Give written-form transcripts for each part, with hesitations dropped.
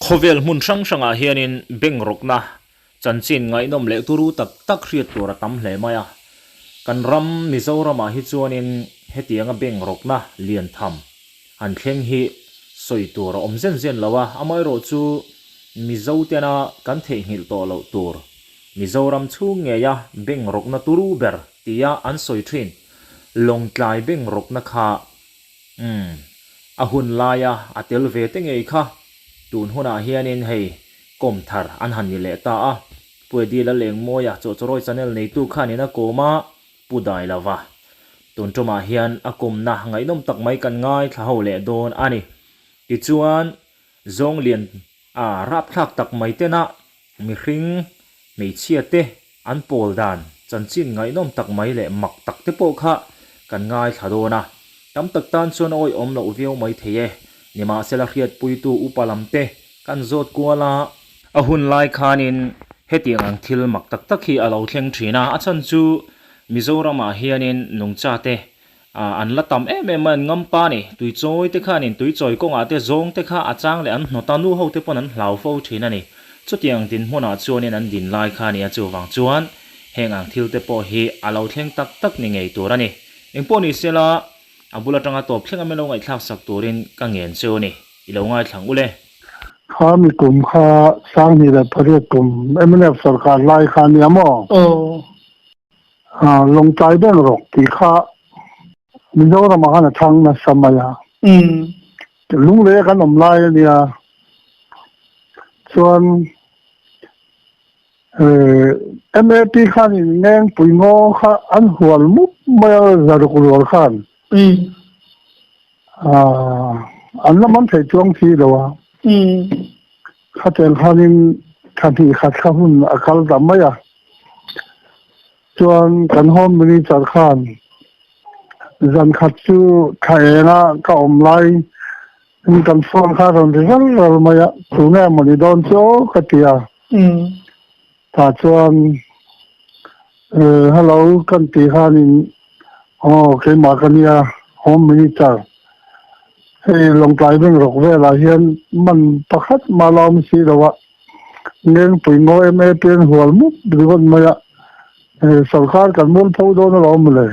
Khawvel hmun hrang hrangah hianin bank rawkna chanchin ngaihnawm leh turu tak tak hriat tur a tam hle mai a. Kan ram Mizoramah hi chuanin hetianga bank rawkna lian tham han thleng hi sawi tur a awm zen zen lo a, amaherawhchu Mizo tena kan theihnghilh tawh loh tur Mizoram chhung ngeia bank rawkna turu ber tia an sawi thin Lawngtlai bank rawkna kha Umm, a hun laia a tel ve te ngei kha tun hunah hianin hei kawm thar an han ni leh ta a, Pu Eddie Lalengmawia Chawhchawrawi channel neitu khanin a kawm a, Pu Dailova. Tun tumah hian a kawmna ngaihnawm tak mai kan ngaithla ho leh dawn a ni. Tichuan, Zawnglian A rapthlak tak mai tena mihring, hmeichhia te an pawl dan chanchin ngaihnawm tak mai leh mak tak te pawh kha kan ngaithla dawn a. Tam tak tan chuan a awihawm loh viau mai thei e. Nimahsela hriatpuitu upa lam te kan zawt kual a. A hun lai khanin hetiang ang thil mak tak tak hi a lo thleng thin a, a chhan chu Mizoramah hianin nungcha te Ah, an la tam em em mai, an ngam pa ni. Tuichawi te khanin tuichawi kawngah te zawng te kha a chang leh an hnawt a, nu ho te pawn an hlau fo thin a ni. Chutiang dinhmunah chuanin an din lai kha a ni a, chuvang chuan heng ang thil te pawh hi a lo thleng tak tak ni ngei tur a ni. Engpawh ni sela, a bul atanga tawp thleng a min lo ngaihthlak sak turin ka ngen cheu a ni. I lo ngaithlang ule. Kha mi kum kha 2008 kum mnf sarkar lai kha a nia maw? Aw. Lawngtlai bank rawk tih kha Mizoramah khan a thang nasa mai a. Lunglei a kan awm lai a nia. Chuan MAP khanin Ngengpui ngaw kha an hual mup mai a zaruk rual khan. An la man thei chuang si lo a. Khatiang khanin thla hnih khat kha hun a kal ta mai a. Chuan kan Home Minister khan zan khat chu thla enga ka awm lai in kan phone kha rawn ri ral ral mai a, tunge maw ni dawn chu aw ka ti a. Tah chuan hello kan tih khanin aw keimah ka nia Home Minister hei Lawngtlai Bank rawk velah hian man pakhat mah la awm si lo a. Ngengpui ngaw em em pian hual mup ringawt mai a, sorkar kan mual pho dawn alawm mawle,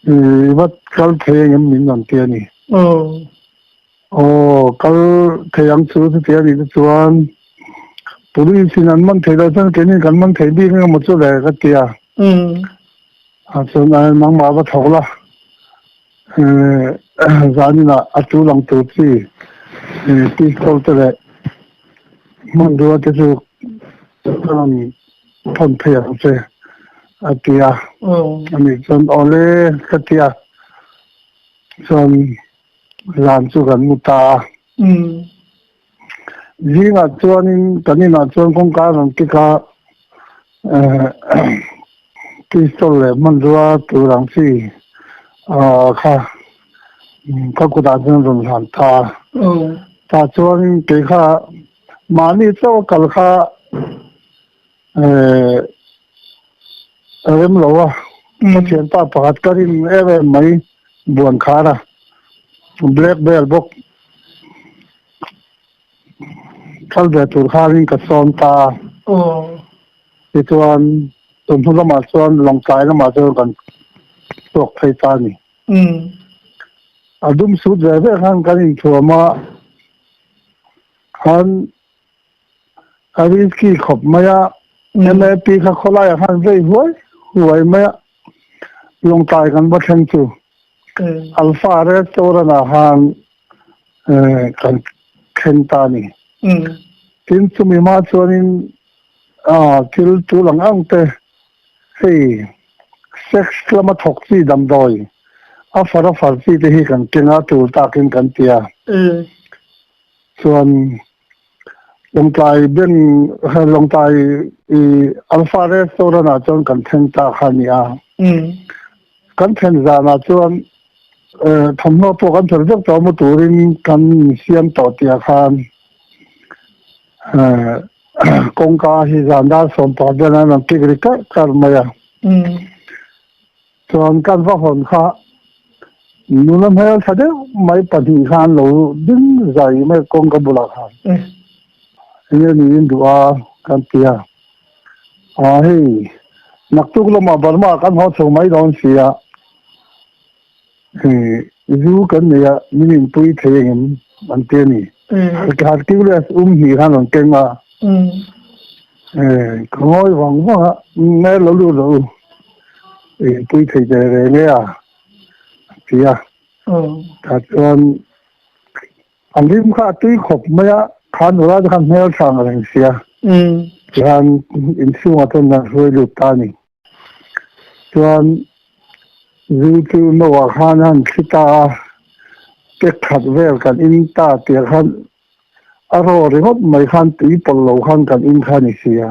i va kal thei ang em min rawn ti a ni. Aw, kal thei ang chu chuti a nih te chuan police in an man thei lo chuan keini kan man thei bik eng emaw chu le ka ti a. A chuan nangmah va thawk la, Zaninah a tul ang tur chi pistol te leh hmanrua te chu ka rawn thawn phei ang che a ti a. Ani chuan awle ka ti a, chuan zan chu kan mu ta a. Zingah chuanin kan inah chuan kawngka a rawn kik a, pistol leh hmanrua tur ang chi kha ka kutah chuan rawn hlan ta a. Tah chuanin kei kha mahni chauh a kal kha rem lo a, ka thianpa pakhat ka rin em em mai buan khar a, black belt bawk. Kal ve tur khanin ka sawm ta a. Tichuan tun hnu lamah chuan Lawngtlai lamah chuan kan chhuak phei ta a ni. A dum sut ve ve khan kan inthuam a, khan a risky khawp mai a, MAP kha khawlaiah khan vei huai huai mai a, Lawngtlai kan va thleng chu Alpha restaurant ah khan kan thleng ta a ni. Tin chumi hma chuanin thil tul ang ang te hei sex lama thawk chi damdawi a far a far chi te hi kan keng a tul takin kan ti a. Chuan Lawngtlai bank Lawngtlai i Alpha restaurant ah chuan kan thleng ta kha a ni a. Kan thlen zanah chuan thawmhnaw pawh kan fel vek tawh maw turin kan insiam tawh tih ah khan kawngka hi zan dar 18 vel an rawn kik ri karh karh mai a. Chuan kan va hawn kha nula hmeltha deuh mai pahnih kha an lo ding zai mai kawngka bulah khan. Enge niin duh a kan ti a, aa hei naktuk lamah Burma kan haw chho mai dawn si a, zu kan nei a min inpui thei engem an ti a ni. Hercules um hnih khan rawn keng a, ka ngawi vang vang a, nge lo lut rawh u, inpui thei teh reng e a ti a, tah chuan A lim kha a tui khawp mai a, kha nula te khan hmel tha ang reng sia. Tihian inchhungah chuan an hruai lut ta a ni. Chuan zu chu Noah khan a han thli ta a, pek khat vel kan in ta tih khan a raw ringawt mai khan tui pawlh lo khan kan in kha a ni sia.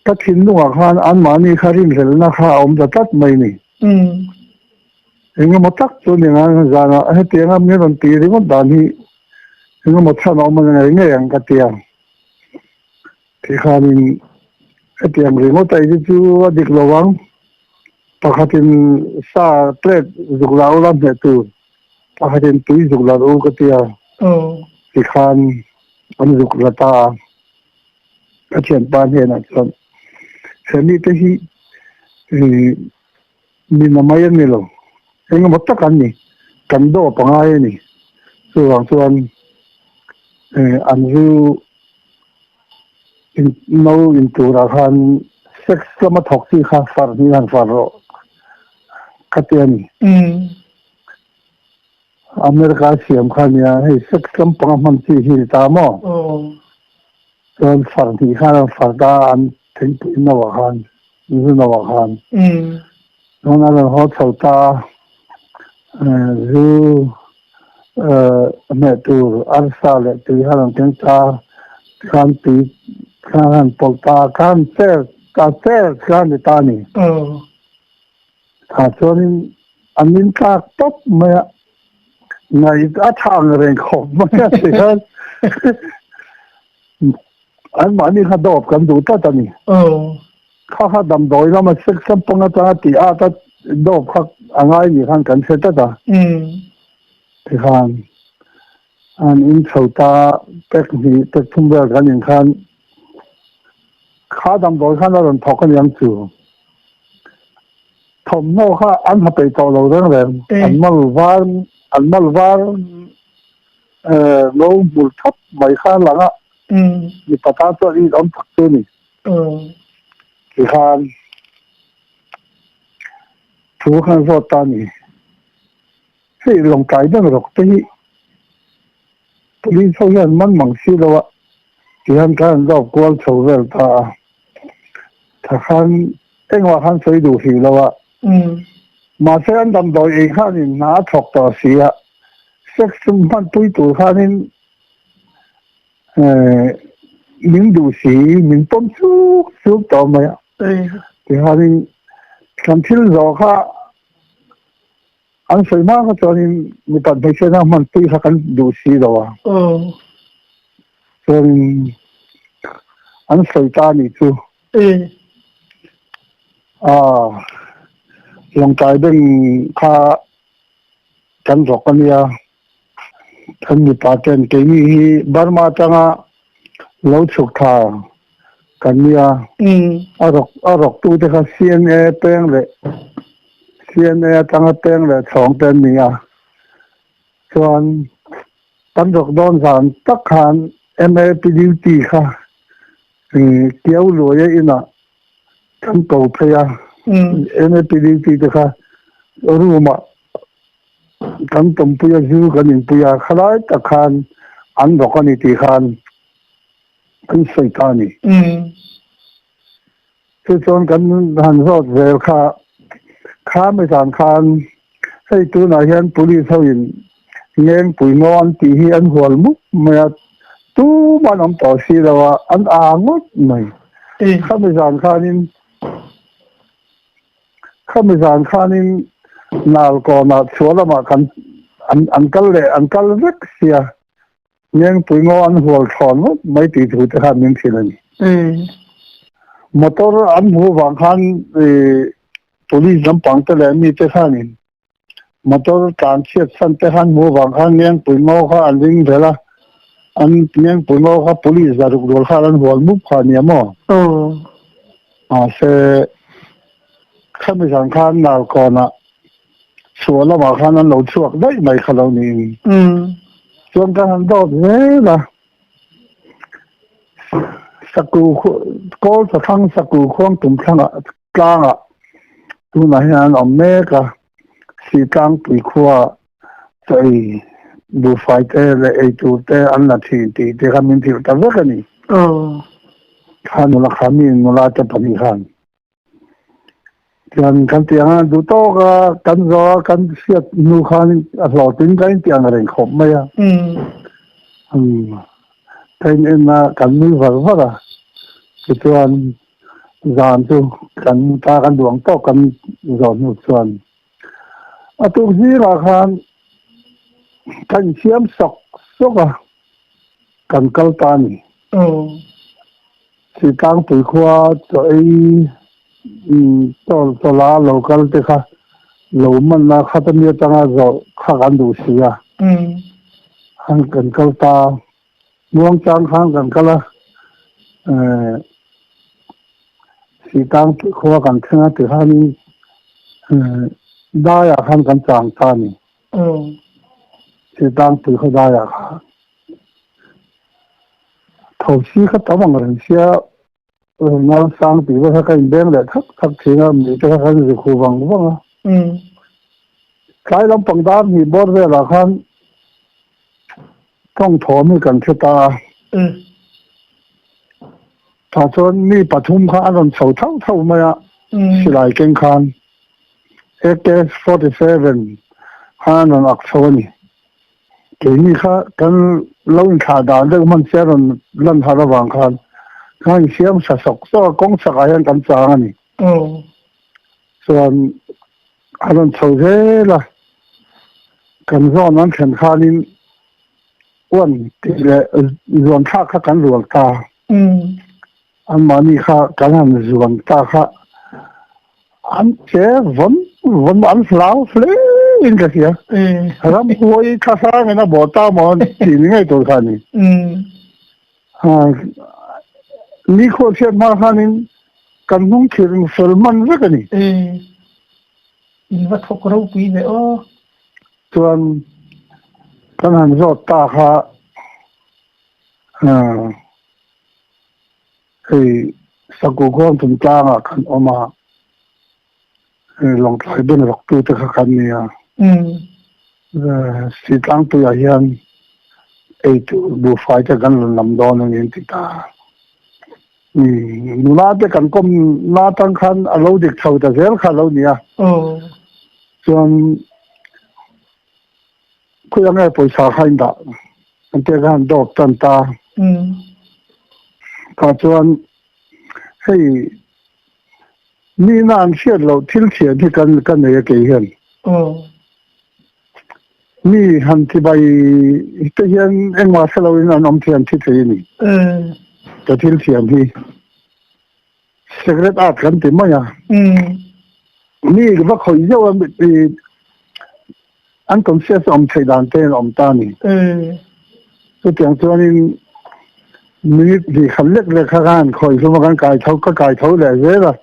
Ka thinlungah khan anmahni kha rinhlelhna kha a awm ta tlat mai ni. Engemaw tak chu ni ngai zanah hetianga min rawn tih ringawt dan hi engemaw chhan a awm a ni ngei ngei ang ka ti a. Tikhanin hetiang ringawt a hi chu a dik lo ang. Pakhatin sa plate zuk la ula hmeh tur, pakhatin tui zuk la u ka ti a. Tikhan an zuk la ta a. Ka thianpa hnenah chuan he mite hi mi na mai an ni lo, engemaw tak an ni, kan dawp a ngai a ni. Chuvang chuan an zu no in turah khan sex lama thawk chi kha far hnih han far rawh ka ti a ni. America siam kha nia hei sex lampanga hman chi hi ni ta maw? Chuan far hnih khan an far ta a, an thingpui no ah khan, zu no ah khan. Chuan a rawn haw chho ta a, zu hmeh tur arsa leh tui kha rawn keng ta a, tikhan tui khan a han pawlh ta a, khan chair chair kha a ni ta a ni. Tah chuanin an in tlak tawp mai a, ngaih a tha ang reng khawp mai a ti khan anmahni kha dawp kan duh tlat a ni. Kha kha damdawi lama section panga atanga tih at a dawp kha a ngai ni khan kan hre tlat a. Tikhan an in chho ta pek hnih pek thum vel kan in khan kha damdawi khan a rawn thawk a niang chu. Thawmhnaw kha an ha peih tawh lo reng reng. An mal var an mal var ngo hmul thap mai kha a lang a, mipa tan chuan in awm tak chu a ni. Tikhan thu khan zawt ta a ni. Hei Lawngtlai deuh rawk te hi police ho hian man mang si lo a, tihian khan an zawk kual chho vel ta a. Tha khan engmah khan sawi duh hrih lo a. Mahse an damdawi ei khanin hna a thawk tawh si a, sex chu hmanpui tur khanin min duh si, min pawm chuk chuk tawh mai a. Tikhanin kan thil zawh kha An sawi hma kha chuanin mipat hmeichhia na hmanpui kha kan duh si lo a. Chuanin an sawi ta a nih chu. Aaa Lawngtlai Bank kha kan rawk a nia. Kan mipa ten keini hi Burma atanga lo chhuk tha kan nia. A rawk a rawk tu te kha CNA peng leh CNA atanga peng leh chhawng te an ni a. Chuan kan rawk dawn zan tak khan MAP duty kha Kiau Luaia inah kan ko phei a. MAP duty te kha room ah Kan tawmpui a zu kan inpui a, khalai tak khan an rawk a ni tih khan an sawi ta a ni. Chu chuan kan han zawt zel kha, kha mi zan khan hei tunah hian police ho in Ngengpui ngaw an tih hi an hual mup mai a, tumah an awm tawh si lo a, an aa ngawt mai. Kha mi zan khanin Khami zan khanin Nalkawnah chhuah lamah kan an an kal leh an kal vek sia, Ngengpui ngaw an hual thawn ngawt mai tih thu te khan min hrilh a ni. Motor an hmuh vang khan Police lampang te leh mite khanin. Motor tlan chhiat chhan te khan hmuh vang khan Ngengpui ngaw kha an ring vel a, an Ngengpui ngaw kha police zaruk rual khan an hual mup kha ania maw? Aw. Mahse, khami zan khan Nalkawnah chhuah lamah khan an lo chhuak daih mai kha lo niin. Chuan ka han dawt zel a, Saku kawl chathlang Saku khuang tum thlangah tlangah tunah hian an awm mek a, Sitlangpui khua chaw ei buhfai te leh ei tur te an la thin tih te kha min hrilh ta vek a ni. Kha nula kha mi nula te pahnih khan chuan kan ti ang a, duh tawk a kan zawh a kan hriat hnu khan a hlawhtling ka inti ang reng khawp mai a. Ka in en a kan nui var var a, tichuan Zan chu kan ta kan duh ang tawk kan zawh hnu chuan a tuk zirah khan ka insiam sawk sawk a, kan kal ta a ni. Sitlangpui khua chaw ei chawla lo kal te kha lo man a khat ami atanga zawh kha kan duh si a, kan kal ta. Muangchang khan kan kal a, Sitang tih khua kan thleng a ti khanin daiah khan kan chang ta a ni. Sitang pui khaw daiah khan thosi kha tam ang reng sia Nalsang tih vel kha ka inbeng leh thak thak thin a, mite kha kan zuk hu vang vang a. Tlai lampang dar hnih bawr velah khan Tawng thawm hi kan hre ta a. Tah chuan mi pathum kha an rawn chho thauh thauh mai a, silai keng khan AK-47 khan an rawn ak chho a ni. Keini kha kan lo inthlah dan deuh hman sia rawn lan harh avang khan kan insiam sa sawk sawk a, kawng chakah hian kan chang a ni. Chuan a rawn chho zel a, kan zawn an thlen khanin uan tih leh zuan thlak kha kan rual ta. Anmahni kha kan han zuan ta kha an che vawn vawn an hlau hle in ka hria. Ramhuai thla hrangin a bawh ta maw tih ni ngei tur kha a ni. Nikhua chhiat hma khanin kan hnung thir fel hman vek a ni. In va thawk ropui ve aw. Chuan kan han zawt ta kha hei Sakukhawm chungchangah kan awm a, Lawngtlai beng rawktute kha kan ni a. Sitlangpuiah hian eitur buhfai te kan rawn lam dawn a ni an ti ta. Nula te kan kawm na atang khan a lo dik chho ta zel kha a lo ni a. Chuan khawi ange pawisa kha in dah an tia khan dawp tan ta. Tah chuan hei Nihna an hriat loh thil thiam hi kan ka nei a kei hian. Mi han ti bai te hian engmah hre loin an awm thiam thi thei a ni. Ka thil thiam hi secret art kan ti mai a. Mi va khawih zeuh a an conscious awm theih dan te an awm ta a ni. Chutiang chuanin minute hnih khat lek lek kha khan khawih hlum a kan kai tho ka kai tho leh zel a.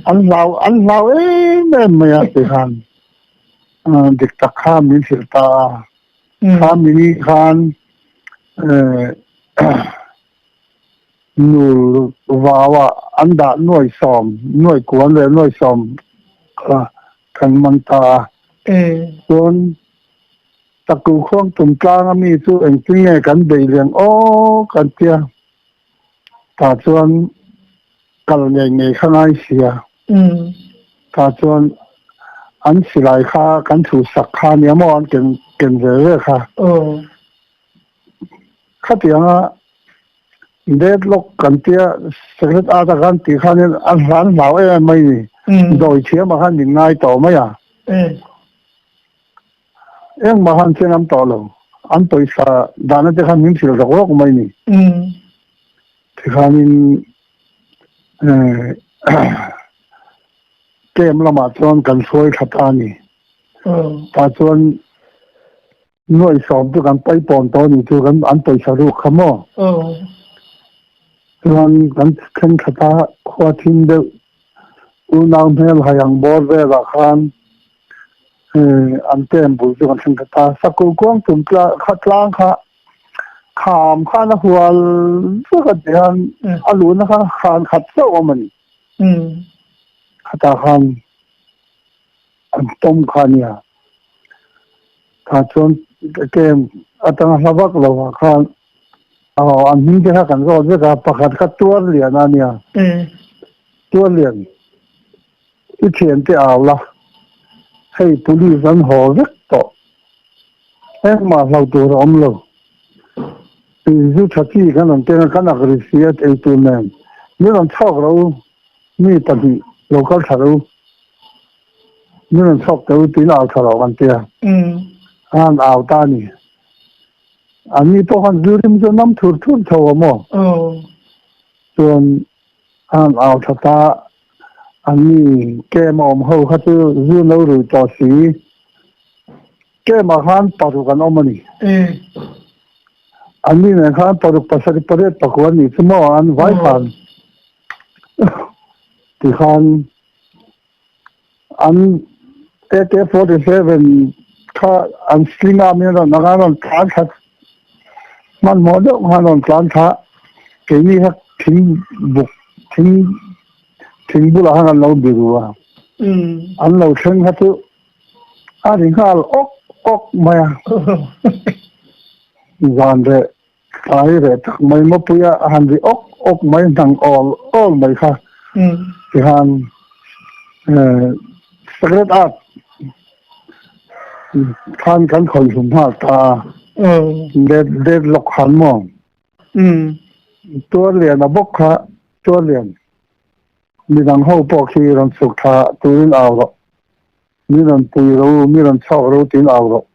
An hlau an hlau em em mai a ti khan dik tak kha min hrilh ta a. Kha mini khan nul vau ah an dah nuai sawm nuai kuan leh nuai sawm kha kan man ta a. Chuan Takku khuang tum tlang a mi chu engtin nge kan bei leng aw kan tia. Tah chuan kal ngei ngei kha ngai sia. Tah chuan an silai kha kan chhuhsak kha nia maw an ken ken ve ve kha. Khatianga deadlock kan tia secret art a kan tih khanin an hlan hlau em em mai ni. Dawi thiamah khan min ngai tawh mai a. Engmah khan che ngam tawh lo. An pawisa dahna te khan min hrilh rawk rawk mai ni. Tikhanin camp lamah chuan kan hruai tha ta a ni. Tah chuan nuaih sawm chu kan paipawn tawh a nih chu kan an pawisa ruk kha maw? Chuan kan thleng thla ta khua thim deuh unau hmel hai ang bawr velah khan an camp bul chu kan thleng thla ta. Sakawr kuang tum kha tlang kha kham khan a hual vek a ti hian a luhna kha khan khat chauh awm a ni. Khatah khan an tawm kha a nia. Tah chuan camp atanga hla vak lovah khan an hming te kha kan zawt vek a, pakhat kha tuar lian a nia. Tuar lian i thiante au la, hei police an haw vek tawh. Engmah hlau tur a awm lo. Zu tha chi kan rawn keng a, kan ak ri si a eitur nen min rawn chhawk ro u, mi pahnih lo kal tha ro u, min rawn chhawk teh u tiin au tha rawh kan ti a, a han au ta a ni. An ni pawh khan zu rim chu nam thur thur tho a maw? Chuan a han au tha ta, an ni kem a awm ho kha chu zu no rui tawh si. Kem ah khan paruk an awm a ni. An ni nen khan paruk pasarih pariat pakua an nih chu maw an vai khan ti khan an AK-47 kha an sling a min rawn ang a rawn tlan thla hmanhmawh deuh khan rawn tlan thla keini kha thing buk thing thing bulah khan an lo biru a an lo thleng kha chu A ri nghal awk awk mai a, zan reh tlai reh tak mai mapuia a han ri awk awk mai hnang awl awl mai kha tikhan Sacred Art khan kan khawih hlum nghal ta a, dead lock khan maw Tuarliana bawk kha Tuarlian Midang ho pawh khi rawn chhuk tha turin au rawh. Mi rawn pui ro, mi rawn chhawk ro tiin au rawh.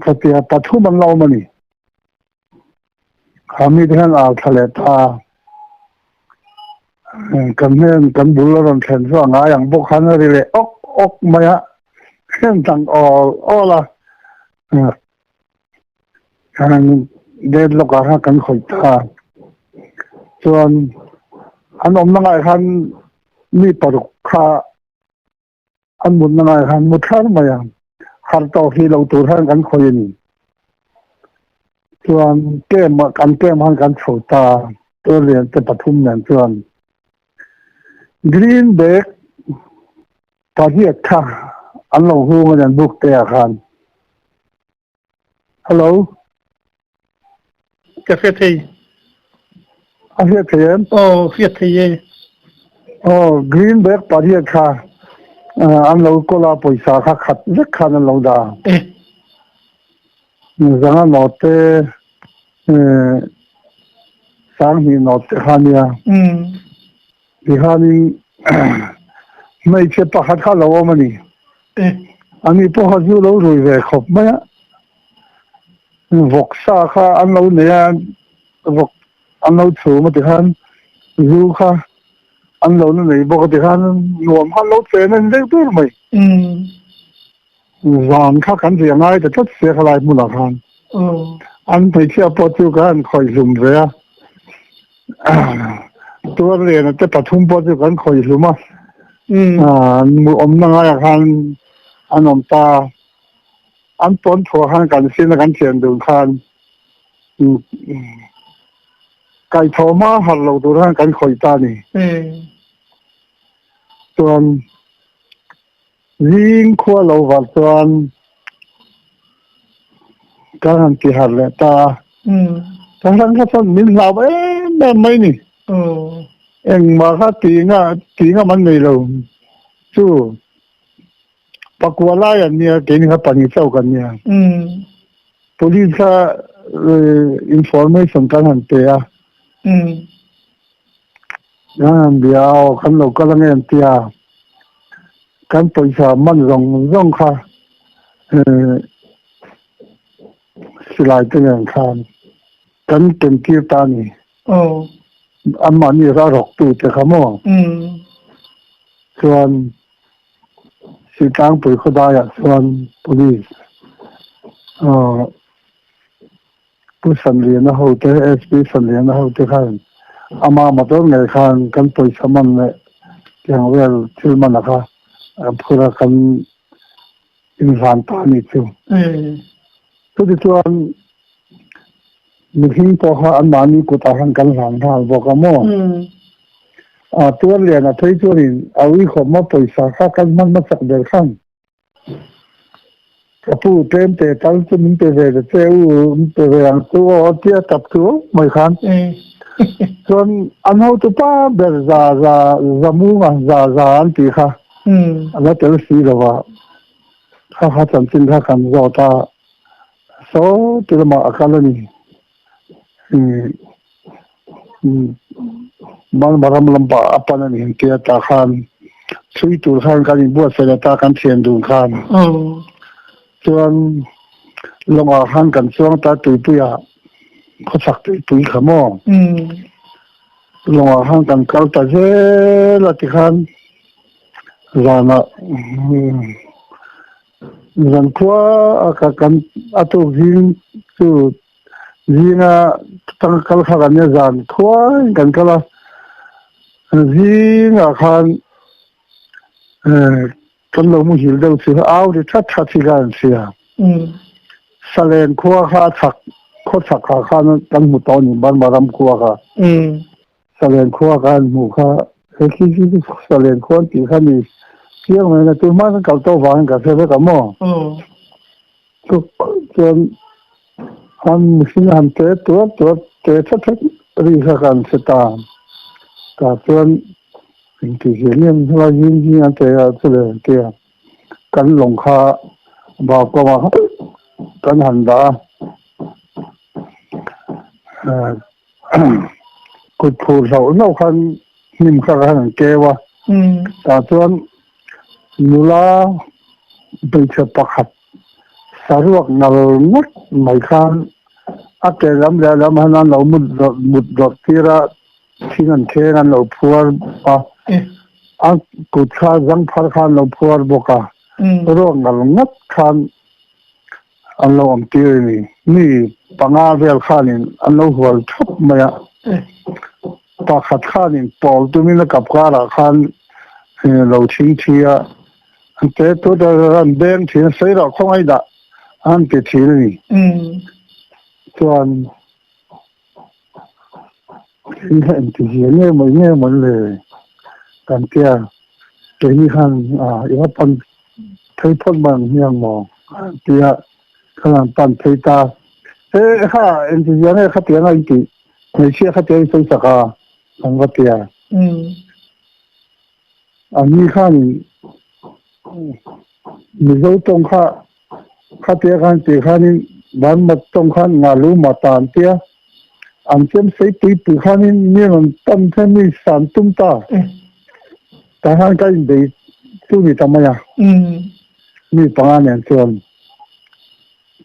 Khatia pathum an la awm a ni. Kha mite hian au thla leh ta. Kan hnen kan bul a rawn thlen chu a ngai ang bawk khan a ri leh awk awk mai a. Heng tang awl awl a. Khan dead lawkah khan kan khawih ta. Chuan an awmna ngaiah khan mi paruk kha an mutna ngaiah khan mu thar mai a, har tawk hi lo tur khan kan khawih a ni. Chuan camp ah kan camp khan kan chho ta, tuarlian te pathum nen chuan green bag pariat kha an lo hung a ni an buk te ah khan. Hello. Ka hria thei. A hria thei em? Aw, hria thei e. Aw, green bag pariat kha an lo kawl a, pawisa kha khat vek khan an lo dah a. E. Zanga note sanghnih note kha nia. Tikhanin hmeichhe pakhat kha lo awm a ni. Ani pawh kha zu lo rui ve khawp mai a. Vawk sa kha an lo nei a, vawk an lo chhum a tikhan zu kha an lo la nei bawk a tikhan nuam kha an lo chen a ni deuh dur mai. Zan kha kan zia ngai ta tlat sia khalai hmunah khan. An hmeichhia pawh chu kan han khawih hlum ve a. Tuarliana te pathum pawh chu kan khawih hlum a. An awmna ngaiah khan an awm ta. An pawn thuah khan kan sin a kan thian dun khan kaihthawh hma harh lo tur khan kan khawih ta a ni. Chuan Zing khua lo var chuan kan han ti harh leh ta a. Ka hlang kha chuan min hlau em em mai ni. Engmah kha tinga tinga man nei lo chu pakua lai an nia keini kha pahnih chauh kan nia. Police kha information kan han pe a. Kan han bia aw kan lo kal ange an tia kan pawisa man zawng zawng kha silai te nen khan kan ken tir ta a ni. Anmahni ra rawk tu te kha maw? Chuan. Sitlangpui khawdaiah chuan Police Pu Sanliana hote, SP Sanliana hote khan ama motor ngei khan kan pawisa man leh tiang vel thil man a kha a phur a kan inhlan ta a nih chu. Chuti chuan mihring pawh kha anmahni kutah khan kan hlan nghal bawk a maw? A Tuarliana phei chuanin a uikhawma pawisa kha kan hman hmasak ber khan Ka pu tlem te tal chu min pe ve ta che u, min pe ve ang chu aw a tia tap chu mai khan. Chuan an hotu pa ber za za za munga za za an tih kha a la tel si lo va, kha kha chanchin kha kan zawt a, saw ti lamah a kal a ni. Malma ram lampah a pan a ni ang tia tah khan chhui tur khan kan inbuatsaih leh ta kan thian dun khan chuan lawngah khan kan chuang ta tuipuiah khawchhak tuipui kha maw lawngah khan kan kal ta zel a tikhan zanah Zankhua a ka kan a tuk zing chu zinga tang kal kha kan nia zan khuain kan kal a zingah khan kan lo muhil deuh chu au ri that that hi khan an hria Salen khua kha a chhak khaw chhak ah khan kan hmu tawh a ni Burma ram khua kha. Salen khua ka han hmuh kha he khi khi chu Salen khua an tih kha ni chiang mai na tu hma kan kal tawh vangin ka hre vek a maw chu chuan han mihring han te tuar tuar te that that ri kha kan hre ta tah chuan engti hian nge helai zing zing an te a chu le tia kan lawng kha vaukamah kan han dah a. Kut phur hlauh hlauh khan hnim kha khan an keu a, tah chuan nula hmeichhe pakhat saruak nal ngawt mai khan a ke lam leh lam han an lo mut mut dawrh tir a, thing an kheng an lo phuar a, a kut kha zangphar kha an lo phuar bawk a, ruak nal ngawt khan An lo awm tir a ni. Mi panga vel khanin an lo hual thap mai a. Pakhat khanin pawl tumin a kap karah khan lo thing thi a. An te tut a, an beng thin a, sawi rawh khawngaih dah an ti thin a ni. Chuan thil kha engti zia nge maw nge maw le kan tia keini khan i va pan phei phawt mai ang hmiang maw an tia khan an pan phei ta he kha engti zia nge khatiang a intih hmeichhia khatiang i sawi sak a kan va tia an ni khanin Mizo tawng kha khatia khan tih khanin Burma tawng khan Ngalu Mata an tia an chem sei pui pui khanin mi rawn pan kha mi san tum ta tah khan ka inbei chu ni ta mai a mi panga nen chuan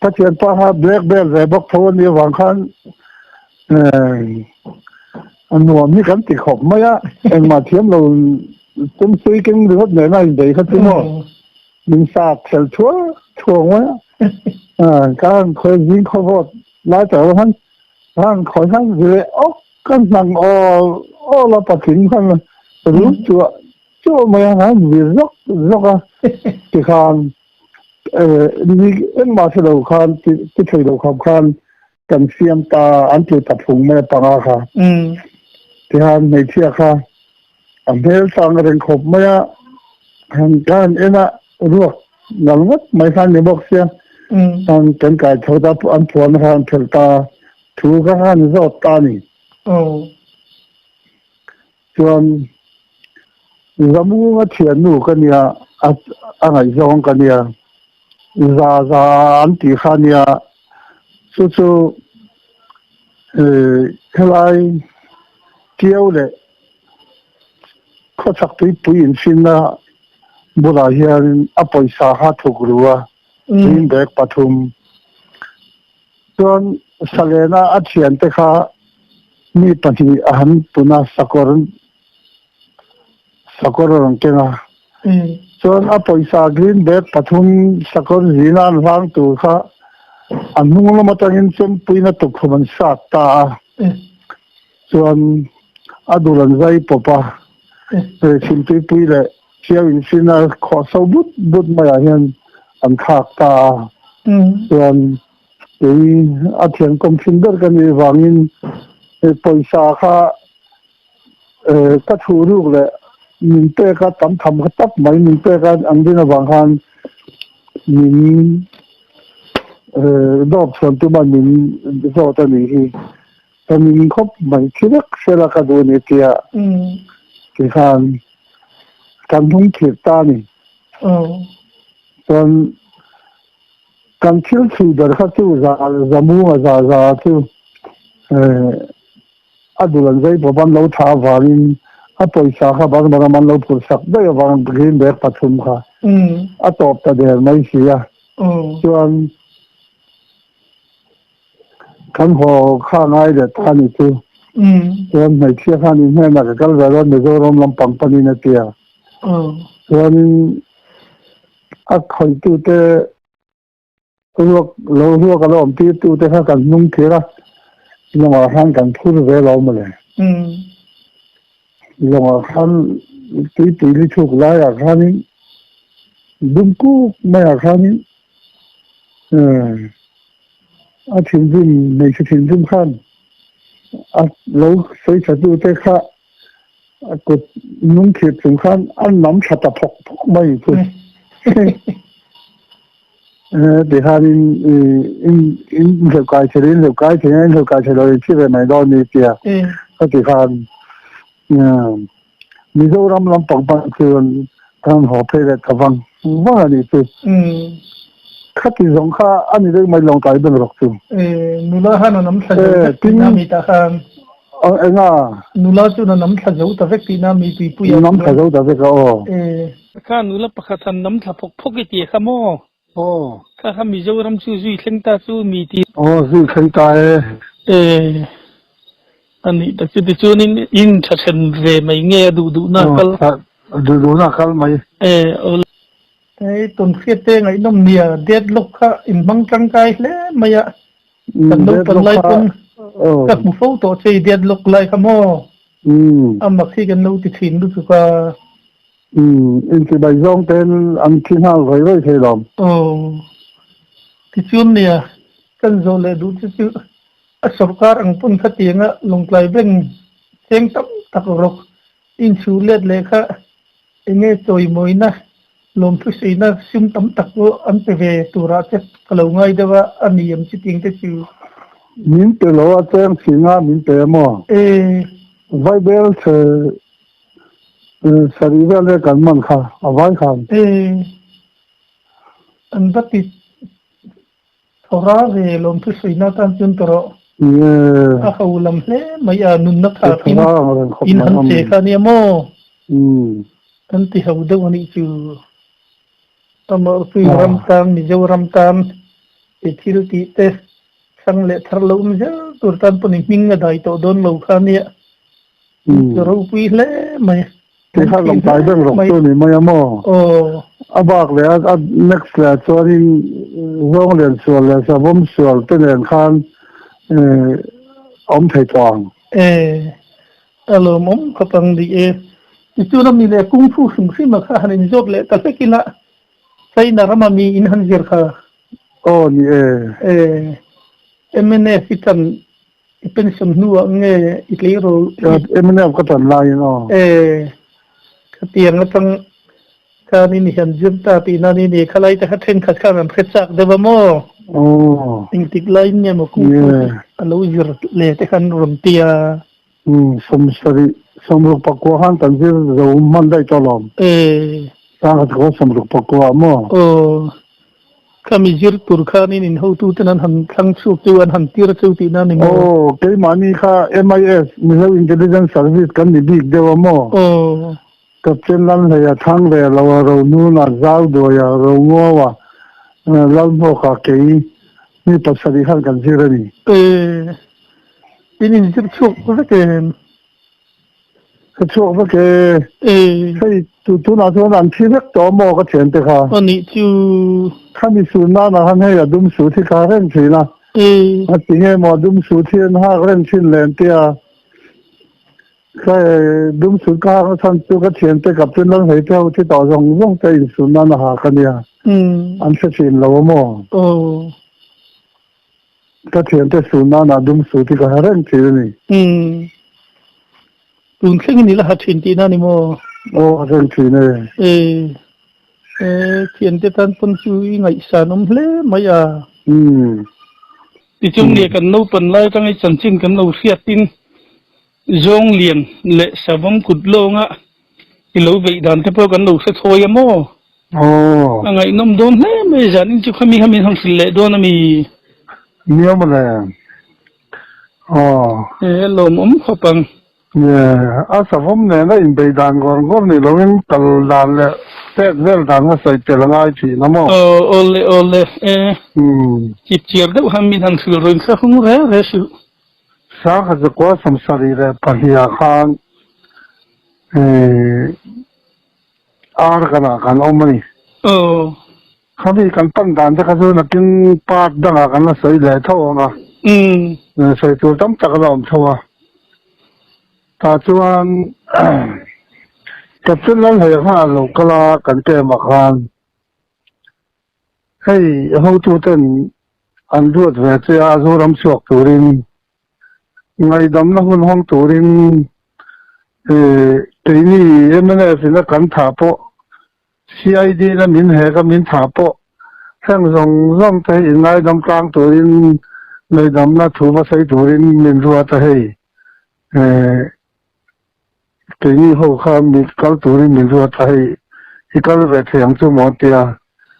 ka thianpa kha black belt ve bawk tho a nih avang khan a nuam hi kan ti khawp mai a engmah thiam lo tumsui keng ringawt nena inbei kha chu maw min sa thel thuar thuar mai a ka han khawi zing khaw vawt lai tak khan ka han khawi khan zileh awk ka hnang awl awl a patling khan rum chuah chuah mai a han vir zawk zawk a tikhan Ni engmah hre lo khan ti thei lo kham khan kan siam ta an tlu ta phung mai a panga kha. Tihan hmeichhia kha a hmel chang reng khawp mai a, han ka han en a ruak ngal ngawt mai khan ni bawk sia. An kan kai tho ta an phuan kha an phelh ta thu kha khan zawt ta a ni. Chuan Zamunga thiannu ka nia, a ngaihzawng ka nia, za za an tih kha nia, chu chu helai Tiau leh khawchhak tuipui inchhinna bulah hian a pawisa kha thuk ru a, green bag pathum. Chuan Salena a thiante kha mi pahnih a han pun a, sakawr sakawr a rawn keng a. Chuan a pawisa green bag pathum sakawr zina an hlang tur kha a hnung lam atangin chempuina tukkhum an sat ta a. Chuan a dul an zai pawp a, chhimtuipui leh Chiau insin a khawh so but but maiah hian an thlak ta a. Chuan kei a thian kawm thin ber ka nih vangin pawisa kha ka thu ruk leh min pek a tam tham kha tap mai min pek a an din avang khan min dawp chhuan tuma min zawt a nih hi. Ka ning khawp mai thi vek sela ka duh a ni tia tikhan kan hnung thlir ta a ni. Chuan kan thil chhui ber kha chu za zamunga za za chu a dul an zai pawp an lo tha avangin a pawisa kha Burma ram an lo phurh sak daih avang green bag pathum kha a tawp ta der mai si a. Chuan Kan haw kha ngai leh ta ni chu. Chuan hmeichhia khan in hnenah ka kal ve dawn Mizoram lampang panin a ti a. Chuanin a khawihtute ruak lo ruak a lo awm tirtute kha kan hnung thlir a, lawngah khan kan phur ve lo mawle. Lawngah khan tuipui li chhuk laiah khanin dum kuk maiah khanin A thinrim, hmeichhe thinrim khan a lo sawi tha tu te kha a kut nung thlir chung khan a nam tha ta phawk phawk mai chu. Ti khanin in in hleuh kai thei in hleuh kai thei in hleuh kai thei lo in thi ve mai dawn ni tia ka ti khan Mizoram lampang pang chuan kan haw phei leh ta vang vang a nih chu. Khati zawng kha a ni deuh mai Lawngtlai ber rawk chu. Nula khan a nam thla zo vek tihna mi tah khan. Enga? Nula chuan a nam thla zo ta vek tihna mi tuipuiah chuan. Nam thla zo ta vek a aw. Kha nula pakhat han nam thla phawk phawk i ti kha maw? Aw. Kha kha Mizoram chu zui thleng ta chu mi ti. Aw zui thleng ta e. E a nih tak chu tichuanin in tha then ve mai nge a duh duhna a kal. Aw duh duhna a kal mai. E aw. Hei tawnhriat te ngaihnawm nia deadlock kha in hmang tangkai hle mai a. Kan naupang lai pawn ka hmu fo tawh che i deadlock lai kha maw. A mak hi kan lo ti thin lutuk a. Umm, inchibai zawng ten an thi nghal rei rei thei lo. Aw, tichuan nia, kan zawh leh duh che chu a sorkar ang pawn khatianga Lawngtlai Bank cheng tam tak rawk inchhu let leh kha enge chawimawina, lawmthusaina sum tam tak pawh an pe ve turah che ka lo ngai deuh a, a ni em chutiang te chu? Min pe lo a, cheng singa min pe maw? E. Vaibel chhe Sarih vel e kan man kha a vai khan. E an va ti thawra ve lawmthu sawiina tan chuan tawh rawh. A ho lam hle mai a nunna thakin in han che kha ania maw? An ti ho deuh a nih chu. Amah pui ram tan Mizoram tan i thil tih te thlang leh thar lo awm zel tur tan pawh ni hming a dai tawh dawn lo kha ania. Ropui hle mai. Tih kha Lawngtlai ber rawk chu ni mai a maw? A bak leh a next leh chuanin Zawnglian sual leh Savawm sual te nen khan awm thei tawh ang. E, a lawmawm khawp ang ni e. Tichuan a mi leh kung fu hrim hrim a kha han inzawt leh ta hlek ila China rama mi in han zir kha. Aw ni e. E, mnf i tan I pension hnuah nge i tleirawl i. Mnf ka tan laiin aw. E, khatiang atang khanin i han zir ta tih nan i ni. Khalai te kha thenkhat khan an hre chak deuh a maw? Aw. Engtik laiin nge maw kung fu hi a lo zir le te khan rawn ti a. Umm, sawmsarih, sawmruk pakua khan kan zir zo hman daih tawh lawm. E. Sangha chu sawmruk pakua maw? Aw. Khami zir tur khanin in hotuten an han thlang chhuak chu an han tir cheu tihna a ni maw? Aw, keimahni kha MIS, Mizo Intelligence Service kan ni bik deuh a maw? Aw. Captain Lalhleia, Thangve Loa, Rohnuna, Zauduaia, Ronguaua, Lalhmuaka, kei mi pasarih khan kan zir a ni. E, in inzir chhuak vek em? Ka chhuak vek e. Hei tu tunah chuan an thi vek tawh maw ka thiante kha. A nih chu. Khami sun nanah khan hei a dum sut hi ka ha reng thin a. A ti nge maw a dum sut hi an hak reng thin le an tia. Ka dum sut ka hak na chhan chu ka thiante Captain Lalhleite ho thi tawh zawng zawng te insun nan a hak a nia. An hre thin lo a maw. Ka thiante sun nanah dum sut hi ka ha reng thin a ni. Umm. Tun thleng in i la ha thin tihna a ni maw? Aw ha reng thin e. E. E, thiante tan pawn chu i ngaihsan awm hle mai a. Umm. Tichuan nge kan naupan lai atanga i chanchin kan lo hriatin Zawng lian leh savawm kut lawnga i lo beih dan te pawh kan lo hre thawi a maw? Aw. A ngaihnawm dawn hle mai, zanin chu khami kha min han hrilh leh dawn a mi? Nia mawle. Aw. E, lawmawm khawp ang. Nie, a savawm nena inbeih dan ngawr ngawr ni loin kal dan leh pek vel dan kha sawi tel a ngai thin a maw? Aw, awle awle, e. Chip chiar deuh han min han hrilh rawih kha hung re re suh. Sangha zakua 72 khan Argan ah kan awm a ni. Khami kan pan dan te kha chu nakin part dangah kan la sawi leh tho ang a. Sawi tur tam tak a la awm tho a. Tah chuan Captain Lalhleia khan a lo kal a kan camp ah khan. Hei hotuten an ruat ve che a, Zoram chhuak turin, ngaihdamna hun hawng turin keini mnf in a kan thah pawh, CID in a min hek a min thah pawh, heng zawng zawng te hi inngaidam tlang turin ngaihdamna thu va sawi turin min ruat a hei. Keini ho kha mi kal turin min ruat a, hei i kal ve thei ang chu maw an ti a,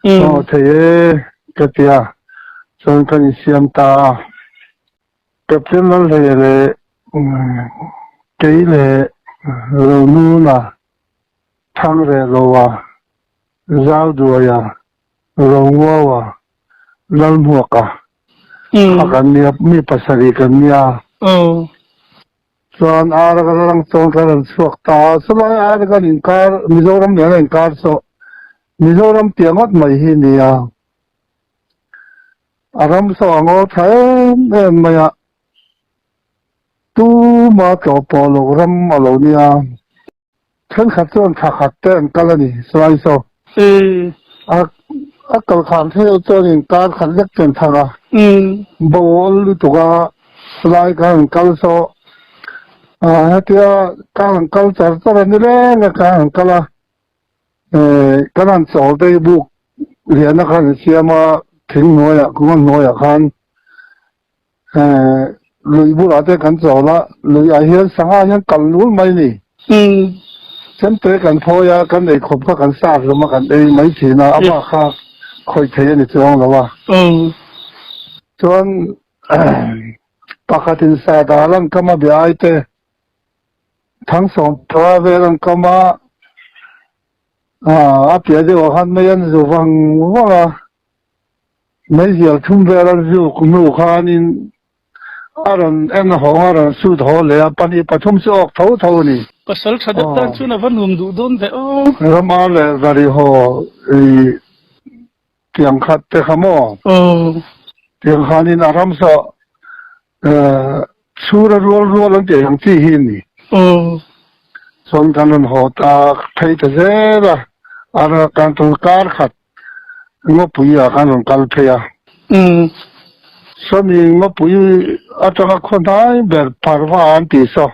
aw thei e ka ti a, chuan kan insiam ta a, Captain Lalhleia leh kei leh Ronuna, Thangrehloa, Zauduaia, Ronguaua, Lalhmuaka kha kan nia, mi pasarih kan nia. Chuan ar a lang chuan kan rawn chhuak ta a, chulai ar kan inkar Mizoram nen a inkar chu Mizoram piah ngawt mai hi nia. A ram saw a ngaw tha em em mai a, tuma tlawh pawh loh ram a lo nia. Thenkhat chuan thla khat te an kal a ni, chulai saw. A kal khan theuh chuan inkar khat vek te an thang a, bo awl lutuk a, chulai khan an kal saw. Hetia ka han kal char char a ni reng a, ka han kal a, kan han chawl te hi buk lian a khan an siam a, thing hnuaiah, kawng hnuaiah khan Lui bulah te kan chawl a, lui ah hian sangha hian kal nul mai a ni. Chemte kan phawi a, kan ei khawp kha kan sat hlawm a, kan ei mai thin a, a bak kha khawih thei a ni chuang lo a. Chuan pakhatin sa dal an kam a biai te, Thangsawm panga vel an kam a, a piah deuh ah khan mei an zu vang vang a. Meizial thum vel an zuk hnu khanin a rawn en hawng a rawn sut haw leh a, pahnih pathum chu awk tho tho a ni. Pasal tha deuh tan chuan a va nuam duh dawn ve aw. Rama leh Zari haw i tiang khat te kha maw? Aw. Tiang khanin a ram saw chhura rual rual an tih ang chi hi a ni. Aw. Chuan kan rawn haw ta phei ta zel a, a kan kar khat Ngawpui ah khan rawn kal phei a. Sawmi ngawpui atanga khaw hnai ber Parva an tih saw,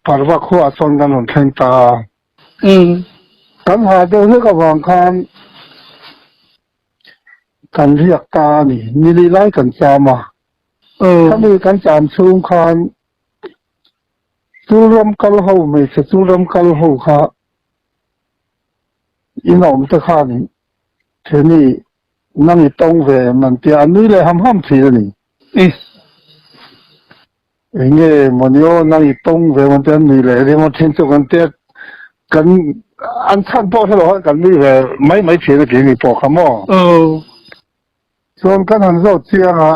Parva khuaah sawn kan rawn thleng ta a. Kan ha deuh hlek avang khan kan riak ta a ni. Nili lai kan cham a. Khami kan cham chhung khan Chulram kal ho, hmeichhe chulram kal ho kha In awm te khan Theni nang i tawng ve em an tia, a nui leh ham ham thin a ni. Enge mawni aw nang i tawng ve em an tia, an nui leh ringawt thin chu kan tia, kan an chhan pawh hre lo khan kan nui ve mai mai thin a kei ni pawh kha maw. Chuan kan han zawt chiang a,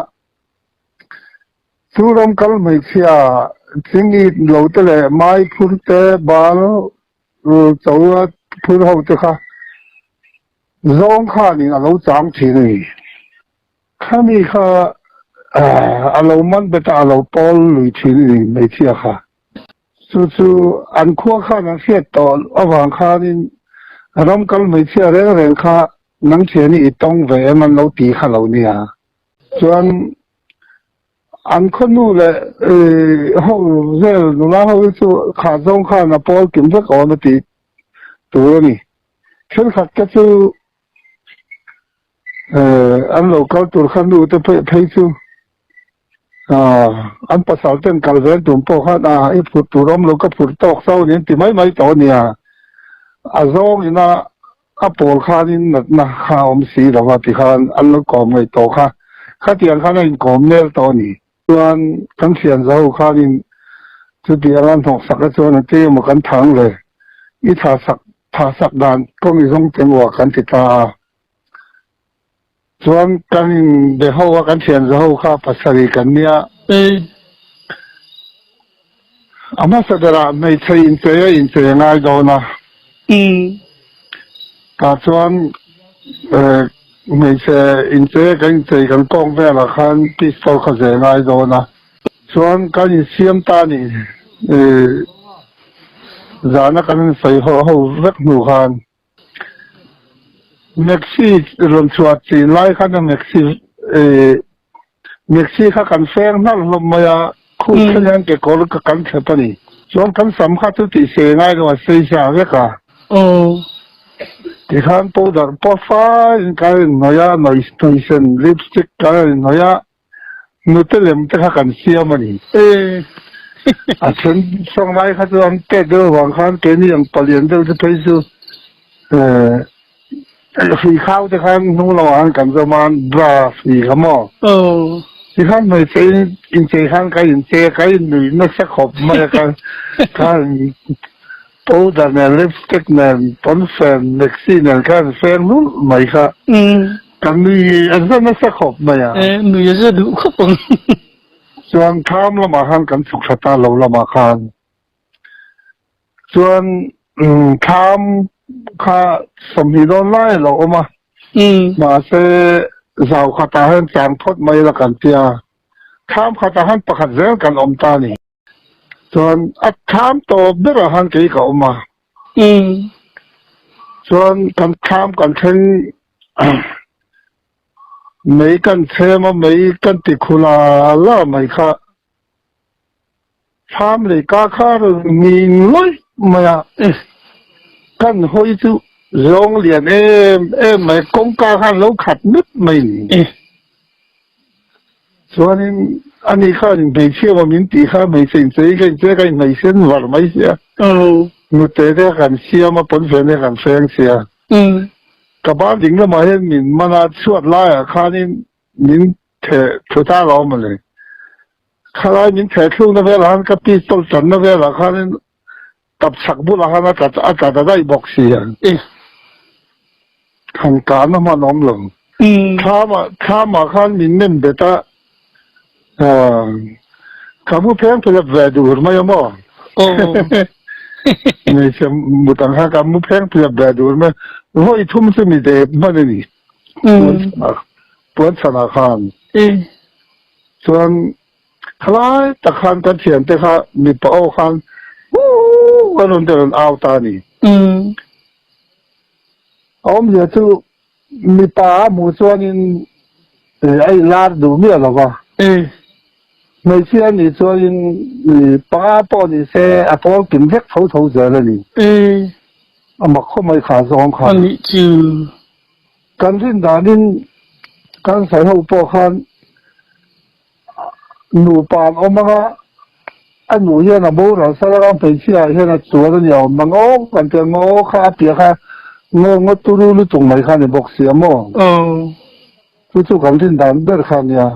chu ram kal hmeichhia Thing it lo te leh mai phur te bal cho phur ho te kha zawng khanin a lo chang thin a ni. Khami kha a lo man bet a, a lo pawl lui thin a ni hmeichhia kha. Chu chu an khua khan an hriat tawh avang khanin ram kal hmeichhia reng reng kha nang thian hi i tawng ve em an lo ti kha lo nia. Chuan an khaw nu leh ho vel nula ho hi chu khah zawng khan a pawl kim vek awm a tih tur a ni. Thenkhat te chu an lo kal tur kha nu te phei chu an pasal ten kal zel tum pawh khan a i phurh tur awm lo ka phurh tawk chauh a ni an ti mai mai tawh a nia. A zawng ina a pawl khanin natna kha a awm si lo va tikhan an lo kawm ngaih tawh kha khatiang khan a inkawm nel tawh a ni. Chuan kan thian zaho khanin chutiang a hnawhsak a chuan a ti emaw kan thang le i tha sak tha sak dan kawng i zawng teng uah kan ti ta a. Chuan kan inbe ho a kan thian zaho kha pasarih kan nia. A hmasa berah hmeichhe inchei a inchei a ngai dawn a. Tah chuan hmeichhe inchei a kan inchei kan kawng velah khan pistol kha zeh ngai dawn a. Chuan kan insiam ta a ni. Zana kan insawi ho ho vek hnu khan Maxi rawn chhuah chin lai khan a Maxi Maxi kha kan feng hnalh hlawm mai a, khuh thleng hian kekawr ka kan thlep a ni. Chuan kan sam kha chu tih sei ngai lo a sei sa vek a. Tikhan powder pawh faiin ka inhnawih a, hnawihsen lipstick ka inhnawih a, Nute lem te kha kan siam a ni. A then sawng lai kha chu an pek deuh avang khan keini ang palian deuh te phei chu hrui khau te khan hnung lamah khan kan zawm a, bra hrui kha maw. Tikhan hmeichhe inchei khan ka inchei a, ka innuih nasa khawp mai a, ka powder nen lipstick nen pawnfen maxi nen khan feng nulh mai kha. Ka nui a za nasa khawp mai a. E, nui a za duh khawp ang. Chuan tham lamah khan kan chhuk thla ta lo lamah khan. Chuan tham kha 20 dawn lai a lo awm a. Mahse zau khatah hian chang phawt mai la kan tia. Tham khatah khan pakhat zel kan awm ta a ni. Chuan a tham tawp berah khan kei ka awm a. Chuan kan tham kan thleng mei kan chhem a, mei kan ti khu la la mai kha. Tham lei ka kha rawn nging lawih mai a. Kan hawi chu zawng lian em em mai, kawngka khan lo khat mep mai ni. Chuanin ani khan hmeichhia maw min tih kha hmeichhe inchei ka inchei ka inhmei sen var mai sia. Nute te kan siam a, pawnfen te kan feng sia. Ka ban ding lamah hian min man a, chhuat laiah khanin min theh thu ta lo mawle. Khalai min theh thlukna velah khan ka pistol tanna velah khanin tap chhak bulah khan a tla a tla ta daih bawk si a. Han kahna hman awm lo. Thlamah thlamah khan min nem bet a, ka mu pheng philep ve dur mai a maw? Hmeichhe mut ang khan ka mu pheng philep ve dur mai. Vawi thum chu mi dep hman a ni. Puan chhanah khan. Chuan Khalai tak khan kan thiante kha mipa aw khan Huu an rawn ti rawn au ta a ni. A awmzia chu mipa a hmuh chuanin a inlar duh miah lo va. Hmeichhia a nih chuanin panga pawh ni se a pawl kim vek tho tho zel a ni. A mak khawp mai kha zawng kha. A nih chu. Kan rin danin kan sawi ho pawh khan nupa an awm ang a, a nu hian a boral sal anga hmeichhia ah hian a chuan a ni a awm ang aw kan ti a, ngaw kha a piah kha ngaw ngaw turu lutuk mai kha a ni bawk si a maw? Chu chu kan rin dan ber kha a nia.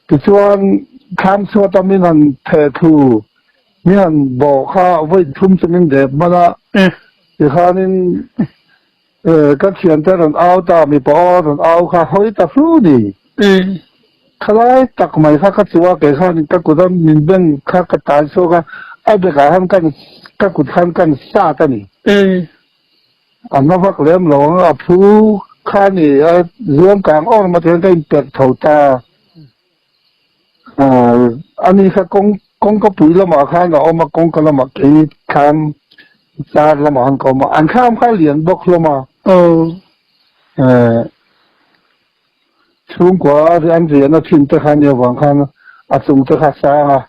Tichuan thlam chhuat a min han theh thu, min han bawh kha vawi thum chu min dep hman a, tikhanin Ka thiante rawn au ta, mipa aw rawn au kha hawi ta flu ni. Khalai tak mai kha ka chu a, kei khan ka kut a min beng kha ka tan chhuak a, a bekah khan kan ka kut khan kan sat a ni. A hma vak lem lo ang, a phu kha a ni a, zuam kang awr emaw tihian ka inperh tho ta a, ani kha kawng kawngka pui lamah khan a awm a, kawngka lamah kei thlam char lamah khan ka awm a, an thlam kha a lian bawk hlawm a. Chhungkua an riahna thin te kha nia vang khan a chung te kha sang a.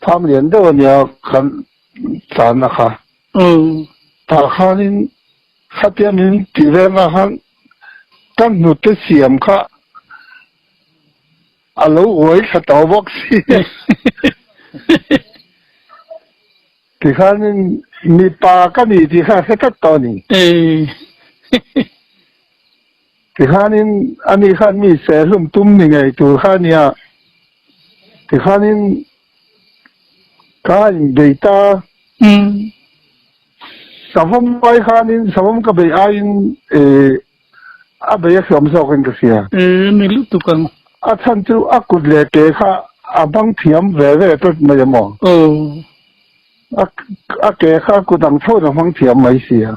Pham lian deuh a nia kan tlanna kha. Tah khanin khatia min tih velna khan ka hnute siam kha a lo uai thla tawh bawk si. Tikhanin mipa ka ni tih kha a hre tlat tawh a ni. Tikhanin ani khan mi sehlum tum ni ngei tur kha a nia. Tikhanin ka inbei ta. Savawm ai khanin savawm ka bei aiin a bei a hriam zawkin ka hria. Ni lutuk ang. A chhan chu a kut leh ke kha a bang thiam ve ve tlat mai a maw? A ke kha a kut ang chhoin a hmang thiam mai sia.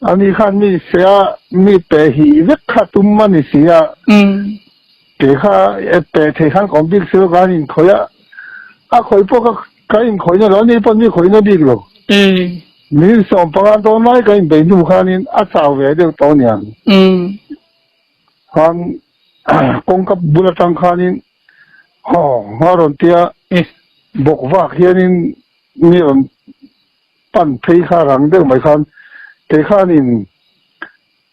Ani khan mi sia mi pe hi vek kha tum a ni sia. Ke kha pe thei khan ka awm bik si lo ka han inkhawih a, a khawih pawh ka ka inkhawih na lo ani pawh mi khawih na bik lo. Min 15 dawn lai ka inbei hnu khanin a chau ve deuh tawh aniang. Khan kawngka bul atang khanin haw a rawn tia bawk vak hianin mi rawn pan phei kha rang deuh mai khan kei khanin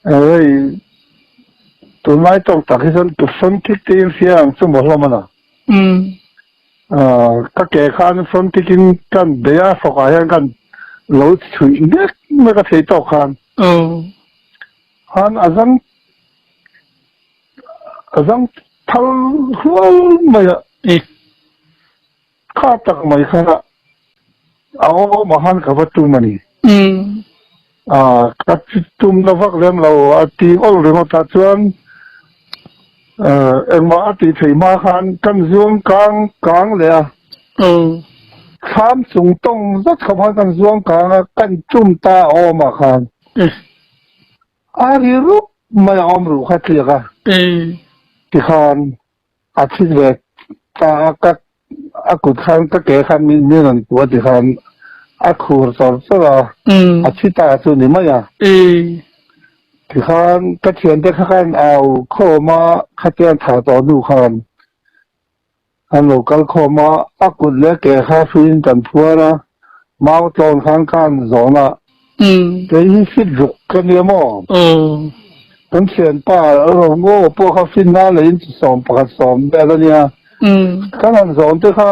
hei tunlai tawk tak hi chuan front kick te in hria ang chu maw hlawm a na. Ka ke khan front kick in kan bei a hrawkah hian kan lo chhuih mek mek a thei tawk khan. Khan a zang a zang thal hlual mai a. Kha tak mai kha a awm ah khan ka va tum a ni. Ka tum na vak lem lo a ti awl ringawt ah chuan engmah a tih theih hma khan kan zuang kang kang leh a. Thlam chung tawng zet khawp khan kan zuang kang a, kan tum ta a awm ah khan. A ri rup mai a awm ruh kha tliak a. Tikhan A thi ve ta a, ka a kut khan ka ke khan min min rawn kuah ti khan a khur chawr chawr a, a thi ta chu ni mai a. Tikhan ka thiante kha khan au khawm a, khatiang thah tawh hnu khan an lo kal khawm a, a kut leh ke kha hruiin kan phuar a, mau tlawn khan ka han zawn a, Kei hi fit ruk ka nia maw? Kan thianpa Rongo pawh kha finna leiin chi 11 sawm vel a nia. Kan han zawn te kha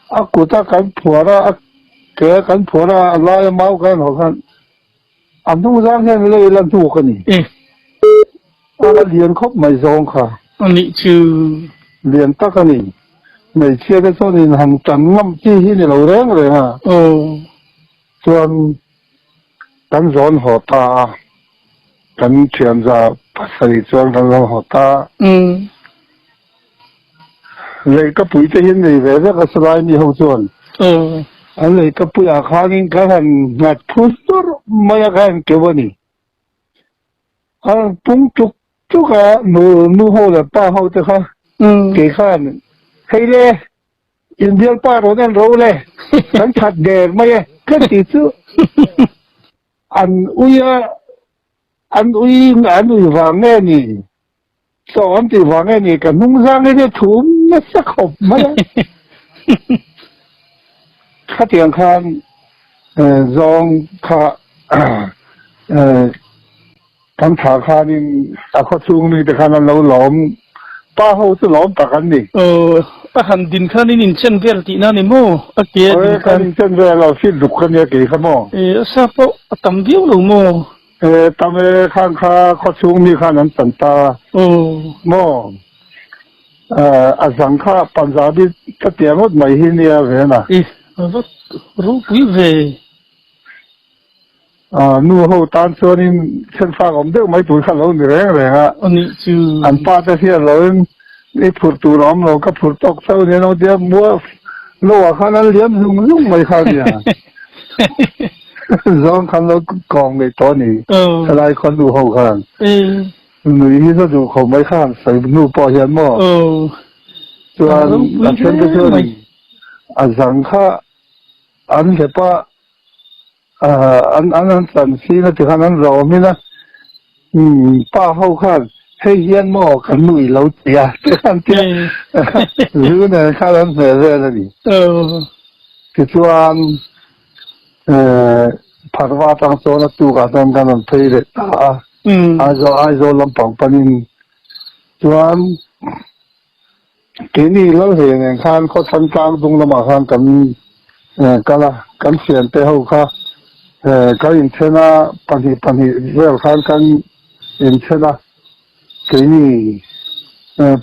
a kut a kan phuar a, a ke a kan phuar a, a laia mau kan han hawh khan a hnung zang hian lei la hnuk a ni. A lian khawp mai zawng kha. Anih chu. Lian tak a ni. Hmeichhia te chuan in han tan ngam chi hi ni lo reng reng a. Chuan kan zawn haw ta a, kan thianza pasarih chuan kan zawn haw ta a. Lehkapui te hi an nei ve vek a salai mi ho chuan. An lehkapuiah khanin kan han nghat phur hlur mai a, kan han keuh a ni. A pung tuk tuk a, nu ho leh pa ho te kha kei khan hei le. Indian pa rawn en ro le, kan that der mai e, ka ti chu an ui a, an ui an ui vang nge ni, chaw an tih vang nge ni, ka hnung zang hi chu thum nasa khawp mai a. Khatiang khan zawng kha kan thah khanin a khawchhung mite khan an lo lawm, pa ho chu lawm tak an ni. Aw, a han din khan in inchen vel tihna a ni maw? A ke a din khan. Kan inchen vel lo, fit ruk kha nia kei kha maw? E, a sa pawh a tam viau lo maw? E, tam e, khang kha khawchhung mi khan an chan ta. Aw. Maw? A zang kha Punjabi ka tia ngawt mai hi nia ve na. E, a va ropui ve. Nu ho tan chuanin chhenfak awm deuh mai tur kha lo ni reng reng a. Anih chu. An pa te hian loin i phurh tur a awm lo, ka phurh tawk chauh nia lo tia mua lo ah khan an liam zung zung mai kha nia. Zawng khan lo kawng ngei tawh a ni. Helai khaw nu ho khan. Nui hi za duh khawp mai kha han sawi hnu pawh hian maw. Chuan a then te chuan a zang kha an hlep a. An an chan sin a ti khan an rawm in a, pa ho khan hei hian maw kan nu i lo ti a ti khan tia zu nen khan an hmeh vel a ni. Tichuan Pharva atang chuan a tukah chuan kan rawn phei leh ta a, Aizawl Aizawl lampang panin chuan Keini Lalhlei nen khan khawthlang tlang dung lamah khan kan kal a, kan thiante ho kha kan inthen a, pahnih pahnih vel khan kan inthen a, keini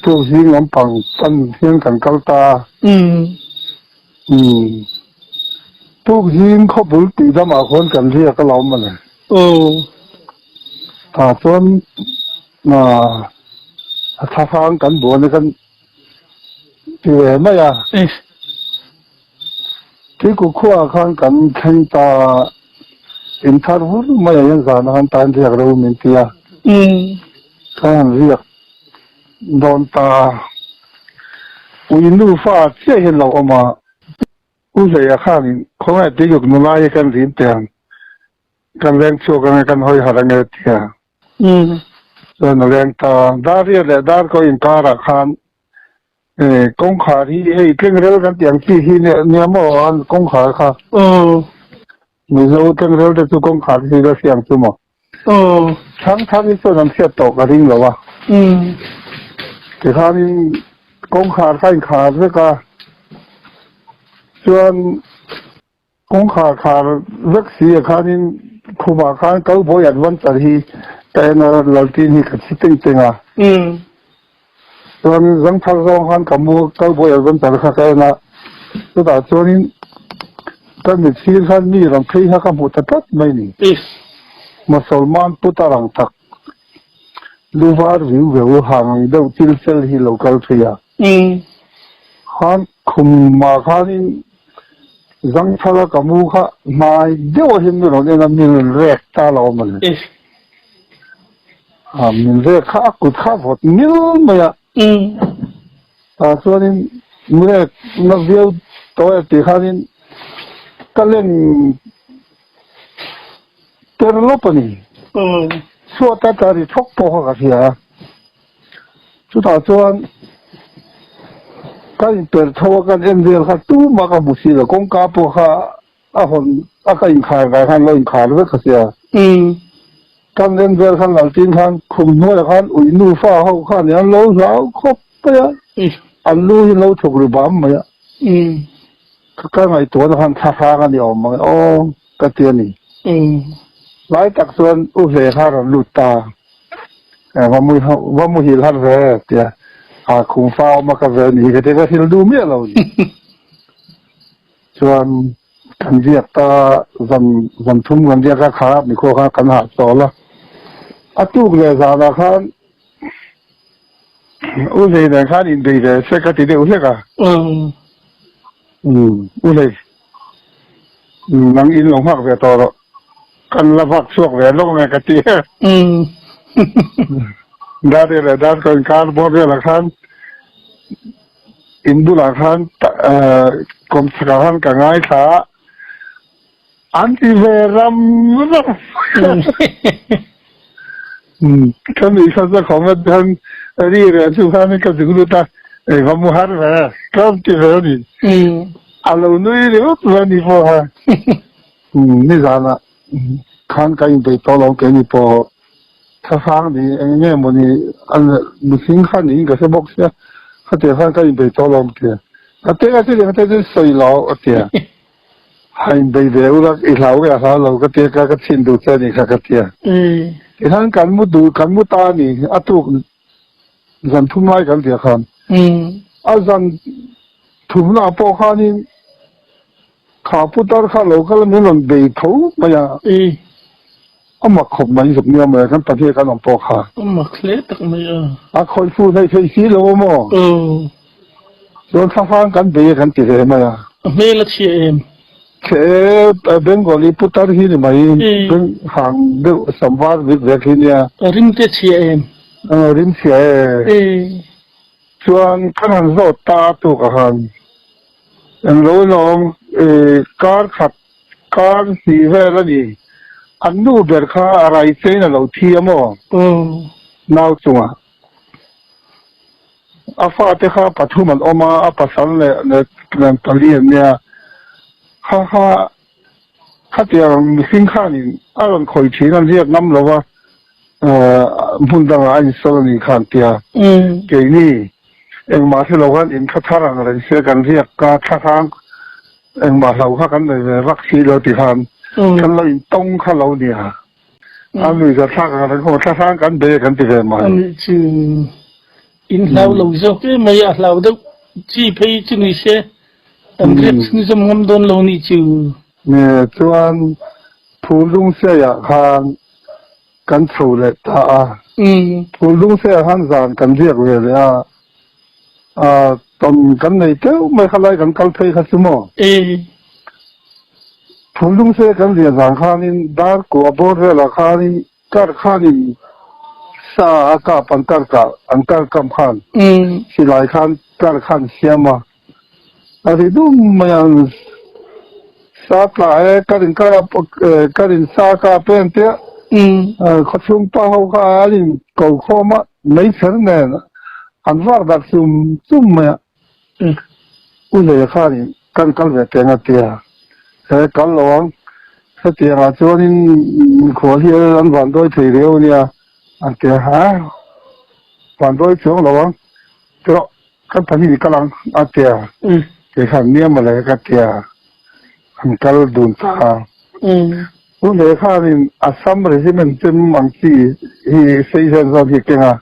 puk zing lampang pan hian kan kal ta a. Puk zing khawpul tih damah khuan kan riak alawm a ni. Tah chuan A thlahrang kan buan a kan ti ve mai a. Tuikuk khuaah khan kan thleng ta in thar vur mai a hian zan a han tan riak ro min ti a. Kan han riak dawn ta a. Ui nufa chiah hian lo awm a. U Hleia khanin khawngaih Tuikuk nula hi kan rim teh ang. Kan leng chhuak ange kan hawi harh ange tia. Chuan a leng ta. Dar riat leh dar ko inkarah khan kawngkhar hi hei tlengrel kan tih ang chi hi nia maw an kawngkhar kha. Mizo tlengrel te chu kawngkhar hi la hriang chu maw. Chhang thar hi chuan an hriat tawh ka ring lo a. Tikhanin kawngkhar kha inkhar vek a. Chuan Kawngkhar khar vek si ah khanin khumah khan Cowboy Adventure hi ka en a, Laltin hi ka thi teng teng a. Chuan zangthar zawng khan ka mu Cowboy Adventure kha ka en a, chutah chuanin ka mitsir khan mi rawn phei kha ka hmuh ta tlat mai ni. Mosolman putar ang tak lu var viu veu hang ang deuh thil fel hi lo kal phei a. Khan khumah khanin zangthal a ka mu kha hnai deuh a hian min rawn en a, min rawn rek ta lo a mawle. A min rek kha a kut kha a vawt mil mai a. Tah chuanin min rek na viau tawh e tih khanin ka len ter lawp a ni. Chhuat a tla ri thawk pawh kha ka hria a. Chutah chuan ka inperh tho a kan en vel kha tumah ka hmu si lo, kawngka pawh kha a hawn a ka inkhar kai khan lo inkhar vek a sia. Kan en vel khan Laltin khan khum hnuaiah khan ui nufa ho khan an lo hlau khawp mai a, an lu hi an lo thuk ri bam mai a. Ka ngaihtuahna khan thlahrang a ni awm mang e aw ka ti a ni. Lai tak chuan U Hle kha a rawn lut ta. Va mu va muhil har ve tia a khum fa awm a ka ve ni ka ti ka thil duh miah lo ni. Chuan kan riak ta zan zan thum kan riak a kha mikhua kha kan hahchawl a. A tuk leh zanah khan U Hlei nen khan inbei ve se ka ti deuh hlek a. U Hlei, nang in lo nghak ve tawh rawh. Kan la vak chhuak ve lawk nge ka ti e. Dar leh dar ka inkar bawr velah khan in bulah khan kawmchhakah khan ka ngaithla a, an ti ve ram ram. Ka nuih kha chu a khawm a, chuan ri reh chu khan ka zuk lut a, eng a mu har ve, ka ti ve a ni. A lo nui ringawt mai a ni pawh kha. Nizanah khan ka inbeih tawh lo keini pawh thlahrang ni eng nge mawni mihring kha niin ka hre bawk sia, khatiang khan ka inbeih tawh lo tia. Ka te a chutiang te chu sawi lo a tia. Ha inbeih ve ula i hlau nge a hlau lo ka tia ka ka chhin duh che a ni kha ka tia. Tikhan kan mu duh kan mu ta a ni a tuk zan thum lai kan tia khan. A zan thumna pawh khanin Kha putar kha lo kal min rawn bei tho mai a. A mak khawp mai zuk nia maw kan pahnih kan awm pawh kha. A mak hle tak mai a. A khawih fu hleih theih si lo a maw? Aw. Chuan thlahrang kan bei a kan ti ve mai a. A hmel a chhia em? Chhe e, Bengali putar hi ni mai, beng hang deuh sam var vek vek hi nia. A rim te chhia em? Aw rim chhia e. E. Chuan kan han zawt ta a tuk a han englo in a awm kar khat kar hnih vel a ni. An nu ber kha a rai chein a lo thi a maw? Nau chungah. A fate kha pathum an awm a, a pasal leh leh pali an nia. Kha kha khatiang mihring khanin a rawn khawih thin an riak ngam lo va, hmun dangah a insawn a nih khan tia. Keini engmah hre lo khan in kha thar ang reng se kan riak ka thlahrang engmah hlo kha kan nei ve vak si lo ti khan kan lo intawng kha lo nia. A nui za thlak ang reng khaw thlahrang kan be kan ti ve mai. Ani chu in hlau lo zawk em mai a hlau deuh chi phei chu ni se an riak chhunzawm ngam dawn lo nih chu. Nge chuan Phulungseiah khan kan chho leh ta a. Phulungseiah khan zan kan riak ve leh a. A tawn kan nei teuh mai kha lai kan kal phei kha chu maw? Phulungsei kan riah zan khanin dar kua bawr velah khanin kar khanin sa a kap an kar kah an kar kam khan silai khan kar khan siam a. A ri dum mai a, sa tla e ka rin ka ka rin sa ka pen tia khawchhung pa ho kha an in ko khawm a meichher nen an vak dak chum chum mai a u hlei khanin kan kal ve teng a tia he kal lo ang hetiang ah chuanin mikhual hi an van dawi thei riau ania an tia ha van dawi chuang lo ang tiraw. Kan pahnih kal ang a tia, kei khan nia mawle ka tia, an kal dun ta a. Tunleh khanin Assam Regiment chem ang chi hi sei hian zawn hi keng a,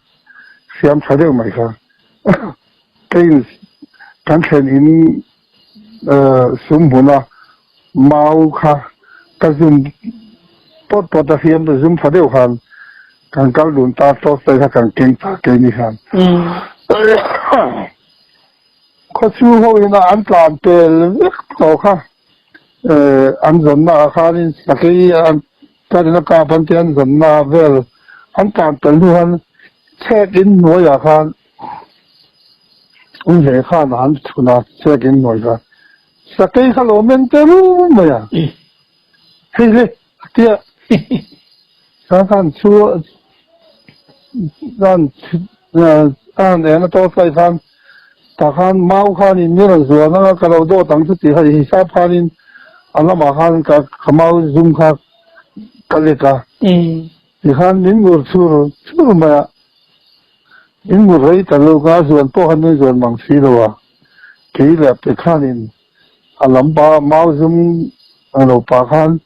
siam tha deuh mai kha. Keiin kan thlen in sum hmuna mau kha ka zum pawt pawt a, siam zum tha deuh khan Kan kal dun ta tawk te kha kan keng ta ke ni khan. Khawchhung ho in an tlan pel vek tawh kha an zawnna ah khanin sakei an karin a kap an tia an zawnna vel an tlan pel hnu khan chhek in hnuai ah khan um hle khan an chhun a chhek in hnuai kha sakei kha lo men tel mai a. Hei le a tia Kha khan chu khan khan eng a tawk lai khan tah khan mau khanin mi rawn zuan anga ka lo dawt ang chu tih kha hisap khanin a lamah khan ka ka mau zum kha ka lek a tikhan min ngur chur chur mai a min ngur rei ta lo kha zuan pawh khan min zuan mang si lo a kei leh pe khanin A lam pa mau zum a lo pa khan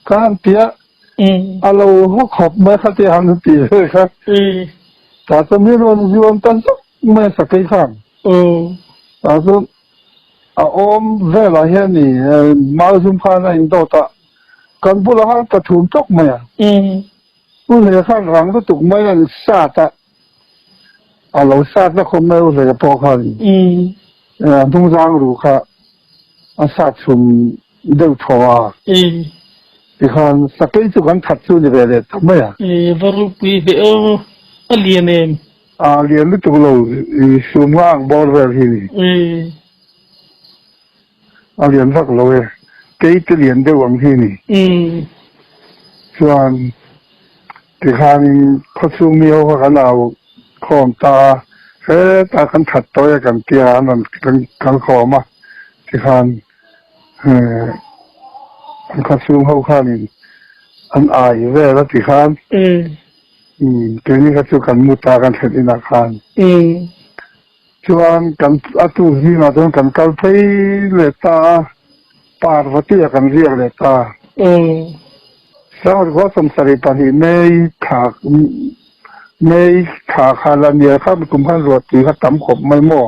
ka han ti a, a lo haw khawp mai kha ti han ti ve kha. Tah chuan mi rawn zuam ta zuk mai a sakei khan. Tah chuan a awm velah hian i mau zum khan a indawt a, kan bulah khan ka thum tawk mai a. U hle khan rang lutuk mai an sat a, a lo sat na khawp mai u hle pawh khan a hnungzang ru kha a sat chhum deuh thaw a, tikhan sakei chu kan that chu ni ve leh ta mai a. Va rupui ve aw, a lian em? A lian lutuk lo, i sum nga ang bawr vel hi ni. A lian vak lo e, kei te lian deuh ang hi ni. Chuan tikhanin khawchhung mi ho kha kan au khawm ta a, hetah kan that tawh e kan tia an rawn kal khawm a, tikhan an khawchhung ho khanin an ai vel a tikhan keini kha chu kan mu ta kan thlen inah khan. Chuan kan a tuk zingah chuan kan kal phei leh ta a, Parvati ah kan riak leh ta. Sangha khua 72 May thla May thla kha la nia kha kum khan ruah tui kha tam khawp mai maw?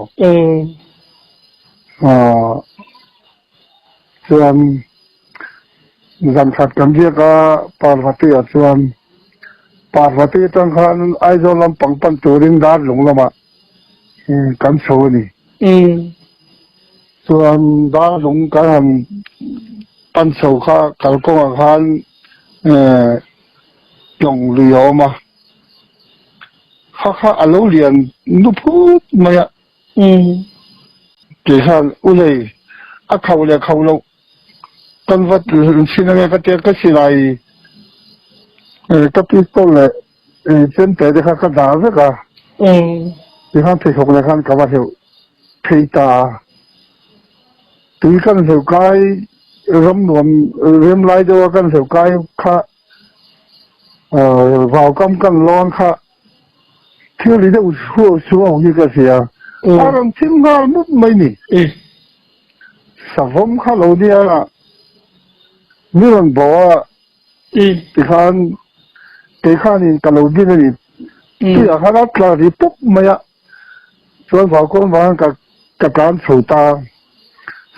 Chuan. Zan khat kan biak a, Parvati-ah chuan Parvati atang khan Aizawl lampang pan turin Darlung lamah kan chho a ni. Chuan Darlung kan han pan chho kha kalkawngah khan tlawng lui a awm a, kha kha a lo lian nu phut mai a. Kei khan u lei a kho leh kho loh kan va chhin ange ka tia ka silai ka pistol leh chemte te kha ka dah vek a. Tikhan pheikhawk leh khan ka va hleuh phei ta a. Tui kan hleuh kai ram nuam rem lai deuha kan hleuh kai kha vaukam kan lawn kha Thil ri deuh suau suau hi ka hria. A rawn thim nghal mup mai ni. Savawm kha lo nia mi rawn bawh a tikhan kei khanin ka lo bin a ni. Tuiah khan a tla ri pawp mai a, chuan Vaukawn vangin ka tlan chho ta.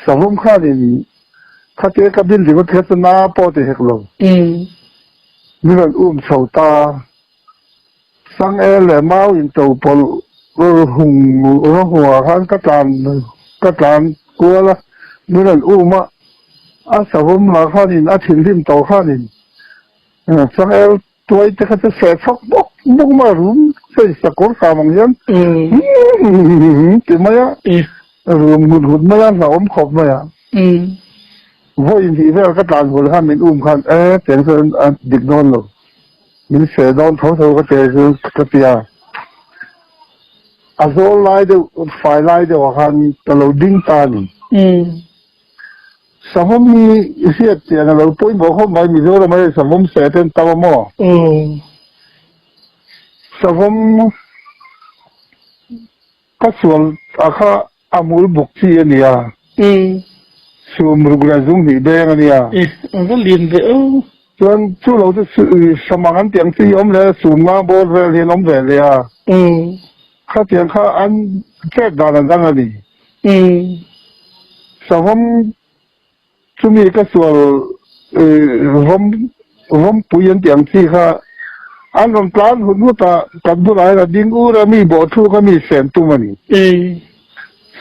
Savawm khanin khatia ka bin ringawt kha chu na pawh ti hek lo. Mi rawn um chho ta. Sangel leh mau in to pawlh hung rawhua khan ka tlan ka tlan kual a, min rawn um a, a savawm lah khanin a thinrim tawh khanin Sangel tuai te kha chu seh chhawk bawk bawk mai a rum hei sakawr hram ang hian ti mai a, rum ngut ngut mai a hlauhawm khawp mai a. Vawi hnih vel ka tlan hul khan min um khan e tiang chuan a dik dawn lo. Min seh dawn tho tho ka che chu ka ti a, a zawl lai deuh fai lai deuh ah khan ka lo ding ta a ni. Savawm hi i hriat chian a lo pawimawh khawp mai, Mizoram ah hian savawm seh te an tam a maw? Savawm ka sual ah kha a mul buk chi a nia, sum ruk leh zum hnih beng a nia. A va lian ve aw. Chuan chu lo chu samang an tiang chi hi awm leh a, sum nga bawr vel hi an awm ve leh a. Khatiang kha an chet dan an dang a ni. Savawm chumi ka sual vawm vawmpui an tih ang chi kha an rawn tlan hut hut a, kan bulah hian a ding ur a, mi bawh thu kha mi sen tum a ni.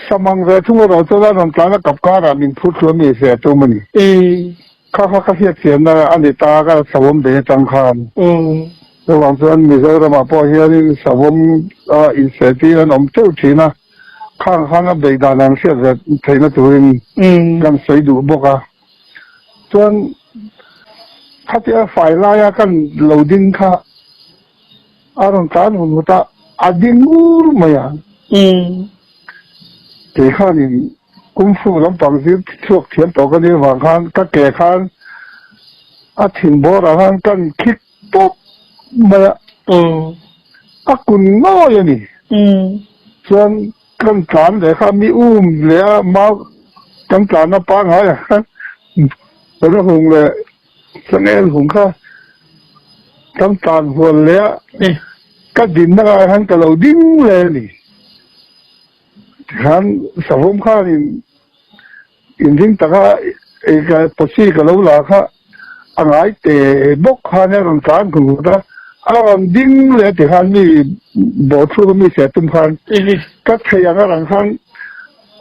Samang ve thung erawh chuan an rawn tlan a kap karah min phur thu a mi se tum a ni. Kha kha ka hriat chianna a ni ta ka savawm bei atang khan. Chuvang chuan Mizoramah pawh hianin savawm a insehtir an awm teuh thin a, khang khan a beih dan an hriat ve theihna turin kan sawi duh bawk a. Chuan khatia fai laia kan lo ding kha a rawn tlan hun hut a, a ding ngur mai a. Kei khanin Kung Fu lampang zir chhuak thiam tawh ka nih avang khan ka ke khan a thin bawrah khan kan khik pawp mai a, a kun ngawi a ni. Chuan kan tlan leh kha mi um leh a mau kan tlanna pangngai ah khan ra hung leh changel hung kha kan tlan hual leh a, ka dinna ah khan ka lo ding leh a ni. Tikhan savawm khanin inring taka posi ka lo la kha a ngai te bawk khan a rawn tlan khum khut a, a rawn ding leh tikhan mi bawhchhuk mi seh tum khan ka thei ang a rang khan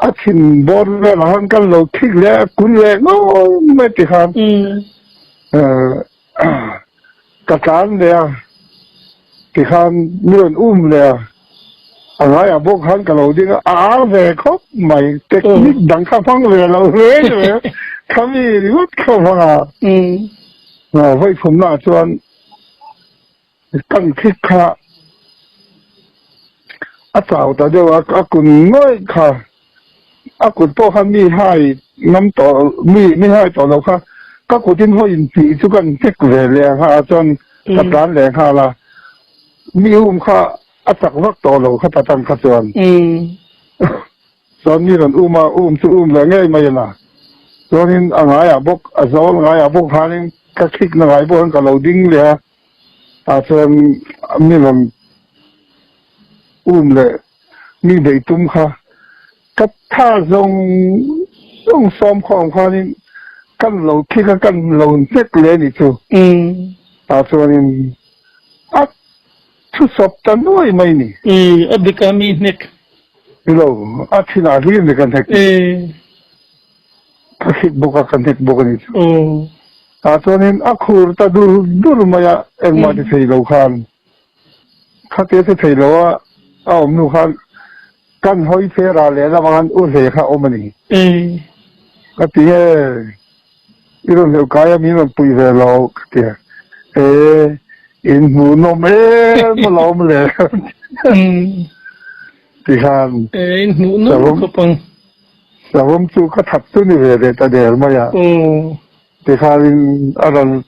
a thin bawr velah khan kan lo thik leh a kun leh ngawt mai tikhan ka tlan leh a tikhan mi rawn um leh a. A ngaiah bawk khan ka lo ding a, a ar ve khawp mai, technique dang kha hmang ve lo hle hle, kha mi ringawt kha hmang a. Vawi phumnaah chuan kan khik kha a chau ta deuh a, a kun ngawih kha, a kut pawh kha mi hai ngam tawh, mi mi hai tawh lo kha, ka kutin vawi inhnih chu kan hnek ve leh ang a, chuan ka tlan leh nghal a. Mi um kha a chak vak tawh lo kha ta tang kha chuan. Chuan mi rawn um a, um chu um leh ngei mai a na. Chuanin a ngaiah bawk, a zawl ngaiah bawk khanin ka khikna ngai pawh hian ka lo ding leh a, tah chuan mi rawn um leh mi beih tum kha ka tha zawng zawng sawm khawm khanin. Kan lo khi kha kan lo hnek leh a nih chu. Tah chuanin a thusawp ta nuai mai ni. A dik a mi hnek. Ni lo, a thinah hlir ni ka hnek. Ka hrik bawk a, ka hnek bawk a nih chu. Tah chuanin a khur ta dur dur mai a, engmah ti thei lo khan. Khatia ti thei lo a, a awm hnu khan kan hawi fe ral leh lamah khan u hle kha a awm a ni. Ka ti e, i rawn hleuh kai a, min rawn puih ve lo ka ti a. E, in hmuh nawm em alawm le ti khan. E, in hmuh nawm khawp ang. Savawm chu ka that chu ni ve leh ta der mai a. Ti khanin a rawn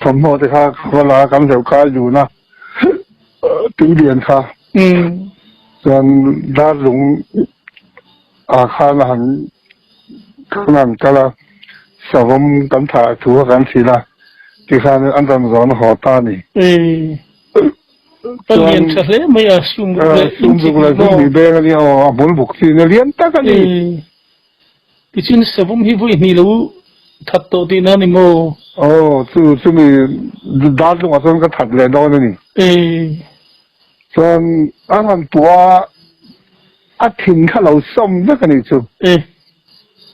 thawmhnaw te kha ka va la a, kan hleuh kai dun a, tui lian kha. Chuan darlung ah khan a han kan han kal a, savawm kan thah thu kha kan hrilh a, tikhan an rawn zawn haw ta a ni. A lian tha hle mai a, sum buk leh Sum buk leh sum hnih beng a nia aw, a hmul buk chin a lian tak a ni. Tichuan savawm hi vawi hnih lo that tawh tihna a ni maw? Aw, chu chumi darlungah chuan ka that leh dawn a ni. Chuan a han puah a, a thin kha lo sawm vek a nih chu.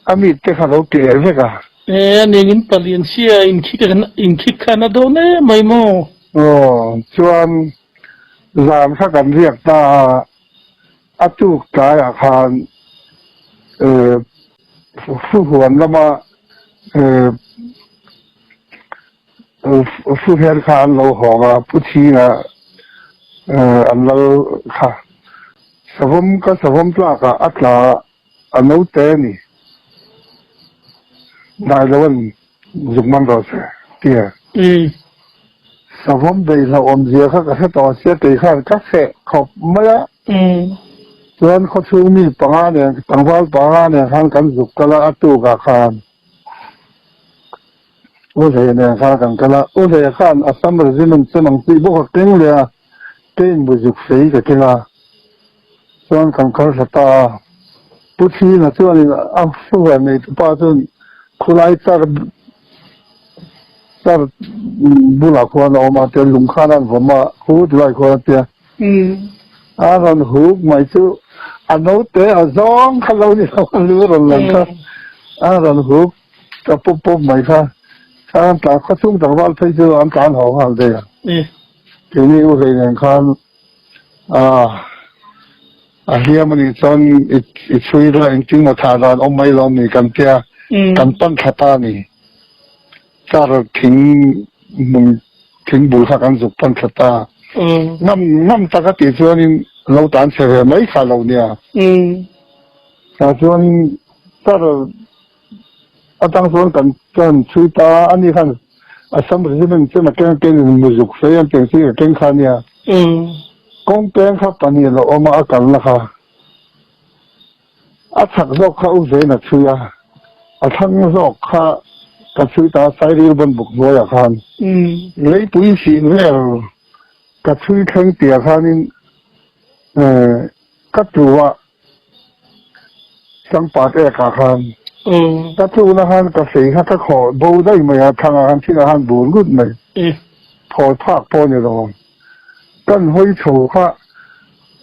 A mit te kha lo keh vek a. E, a nengin palian sia inkhik khan a dawn em mai maw? Aw, chuan zan kha kan riak ta a, a tuk tlaiah khan Fuhuan lama Fuher kha an lo hawng a, Pu Chhinga an lal kha savawm ka savawm tlakah a tla a naute a ni. Dai lo an zuk man rawh se tia. Savawm beih hlauhawm zia kha ka hre tawh sia kei khan ka hreh khawp mai a. Chuan khawchhung mi panga nen tlangval panga nen khan kan zuk kal a, a tukah khan U Hlei nen khan kan kal a. U Hlei khan Assam Regiment chem ang tih bawk a keng leh a, kein buzuk fei ka keng a. Chuan kan kal thla ta a. Pu Chhina chuanin a hruai nei tupa chuan khulai char char bulah khuan a awm a, tichuan lung khan an vawm a, khu tilai khuan a tia. A rawn huk mai chu a naute a zawng kha lo ni lo a lu rawn lang kha a rawn huk ta pawp pawp mai kha. Khan tla khawchhung tlangval phei chu an tlan haw nghal daih a. Keini u hlei nen khan a hliam a nih chuan i chhui la engtin maw thah dan awm mai lo mi kan tia kan pan thla ta a ni. Car thing hmun thing bul kha kan zuk pan thla ta. Ngam ngam tak a tih chuanin lo tan chhe ve mai kha lo nia. Tah chuanin car atang chuan kan kan chhui ta a ni khan Assam Regiment chen a keng keng in muzuk fei an teng chi ka keng kha nia. Kawng peng kha pahnih lo awm a a kalna kha. A chak zawk kha u vein a chhui a, a thlang zawk kha ka chhui ta Sairil bawn buk hnuaiah khan. Leipui fing vel ka chhui thleng piah khanin ka tlu a, Sangpat ekah khan ka tluna khan ka fei kha ka khawh bo daih mai a, thangah khan thingah khan bur ngut mai, thawi phak pawh ni lo. Kan hawi chho kha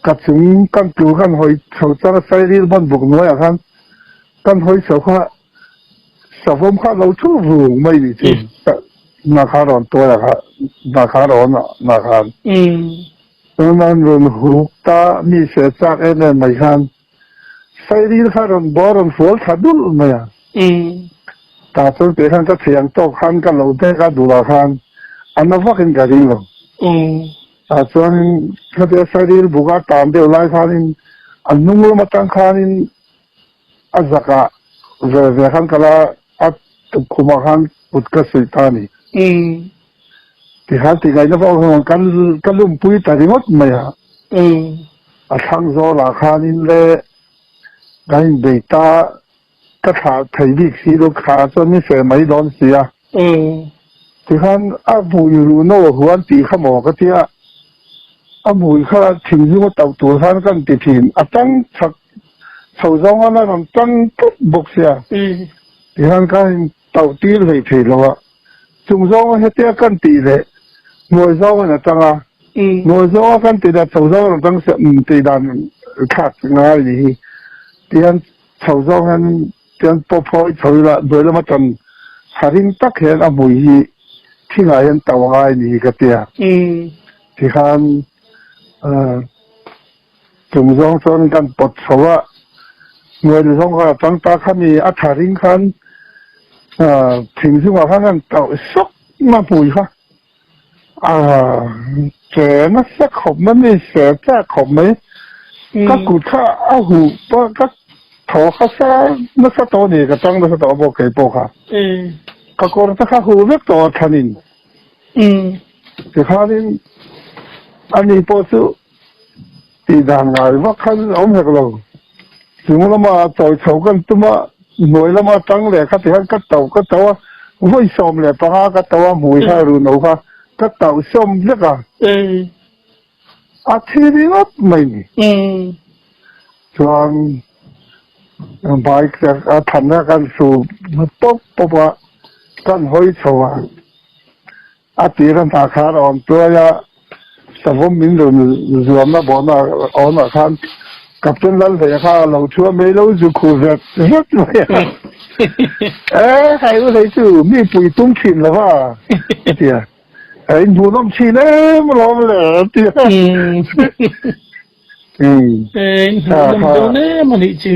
ka chung kan tlu kan hawi chho char a Sairil ban buk hnuaiah khan kan hawi chho kha savawm kha a lo thu vung mai nih chu na kha rawn tuaiah kha na kha rawn na khan. Chuan an rawn huk ta mi se chak em em mai khan Sairil kha rawn bawr rawn fual tha dulh mai a. Tah chuan teh khan ka thiang tawk khan ka lo dek a dulah khan a na vakin ka ring lo. Tah chuanin khatia Sairil buk a tan deuh lai khanin a hnung lam atang khanin a zakah ve ve khan ka la a tukkhumah khan kut ka suih ta a ni. Tikhan tihngaihna pawh khan kan ka lumpui ta ringawt mai a. A thlang zawlah khanin le kan inbei ta ka thlah thei bik si lo thlah chuan min feh mai dawn si a. Tikhan a hmui ruh no a huan tih kha maw ka tia a hmui kha thinzung a tauh tur khan kan ti thin a tang chak chho zawng a la rawn tang tlat bawk sia. Tihian ka in tauh tir hlei thei lo a, chung zawnga hetia kan tih leh hnuai zawng in a tang a, hnuai zawnga kan tih leh chho zawng in a tang sia umm tih dan thlak ngai a nih hi. Tihian chho zawng hian tihian pawp hawi chho ila hnuai lama tan haring tak hian a hmui hi thingah hian tauh a ngai a nih hi ka tia. Tikhan Chung zawng chuan kan pawt chho a, hnuai zawng kha a tang ta kha mi a tha ring khan thing zungah khan an tauh sawk na hmui kha a che nasa khawp mai mi ser chak khawp mai ka kut kha a huh pawh ka thaw kha sa nasa tawh a ni ka tang nasa tawh bawk kei pawh kha ka kawr te kha huh vek tawh a thanin tikhanin ani pawh chu. Tih dan ngai vak khan a awm hek lo. Chung lama chawi chho kan tum a, hnuai lama tang leh kha tikhan ka tauh ka tauh a, vawi 15 ka tauh a, hmui kha runo kha ka tauh sawm vek a. A thi ringawt mai ni. Chuan bike a thanna kan su pawp pawp a, kan hawi chho a. A tir a hna khan a awm tuai a, savawm min rawn zuamna bawhna awnah khan Captain Lalhleia kha a lo thu a, mei lo zu khu vet vet mai a. E, hei u hlei chu mi pui tum thin lo va, a ti a. A inhmuhnawm thin em alawm le, a ti a. E, inhmuhnawm dawn em a nih chu.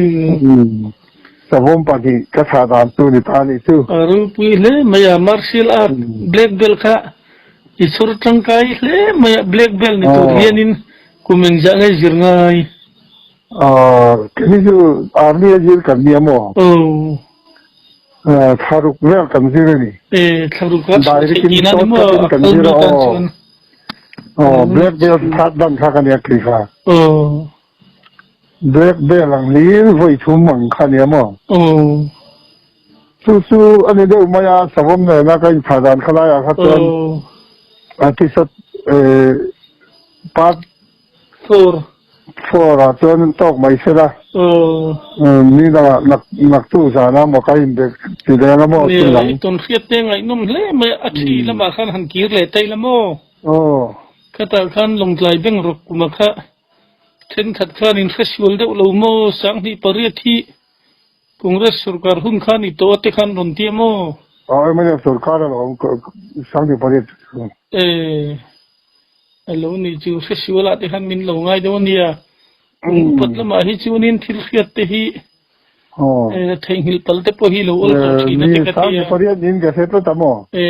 Savawm pahnih ka thlah dan chu ni ta a nih chu. A ropui hle mai a, martial art black belt kha i chhawr tangkai hle mai a, black belt ni tur hianin kum engzah nge zir ngai? Kei chu army a zir kan nia maw? Aw. Thlaruk vel kan zir a ni. E, thlaruk a chhuah theih tihna ni maw? A kal mi tan chuan. Aw, black belt third dan kha ka nia kei kha. Aw. Black belt ang hlir vawi thum ang kha nia maw? Aw. Chu chu a ni deuh mai a, savawm nena ka inthah dan kha laiah kha chuan a tisat part 4 4 ah chuan tawk mai se la. Aw. Ni dangah nak naktu zana maw ka inbe ti leng a maw chu lang. Nia, i tawn hriat te ngaihnawm hle mai a, a thi lamah khan han kir leh ta ila maw? Aw. Khatah khan Lawngtlai Bank rawk kuma kha Thenkhat khan in hresual deuh lo maw? 2008 hi Congress sorkar hun khan i tawh te khan rawn ti a maw? Aw mnf sorkar a lo awm 2008 chu. E, a lo nih chu hresual ah te khan min lo ngai deuh a nia. Kum upat lamah hi chuanin thil hriat te hi theihnghilh pal te pawh hi lo awl tawh thin a te ka ti a. 2008 niin ka hre tlat a maw? E.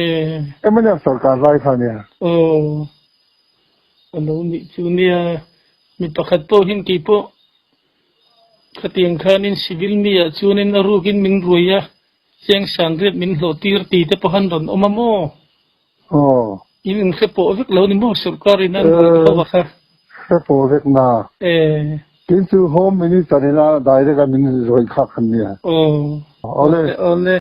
Mnf sorkar lai kha nia. Aw. A lo nih chu nia, mi pakhat pawh hian kei pawh khatiang khanin civil mi ah chuanin a rukin min ruai a, cheng sangriat min hlawh tir ti te pawh han rawn awm a maw? Aw. In inhre pawh vek lo ni maw sorkar in an ruai tho a kha? Hre pawh vek na. E. Tin chu Home Minister ina direct a min ruai khak han nia. Aw. Awle. Awle.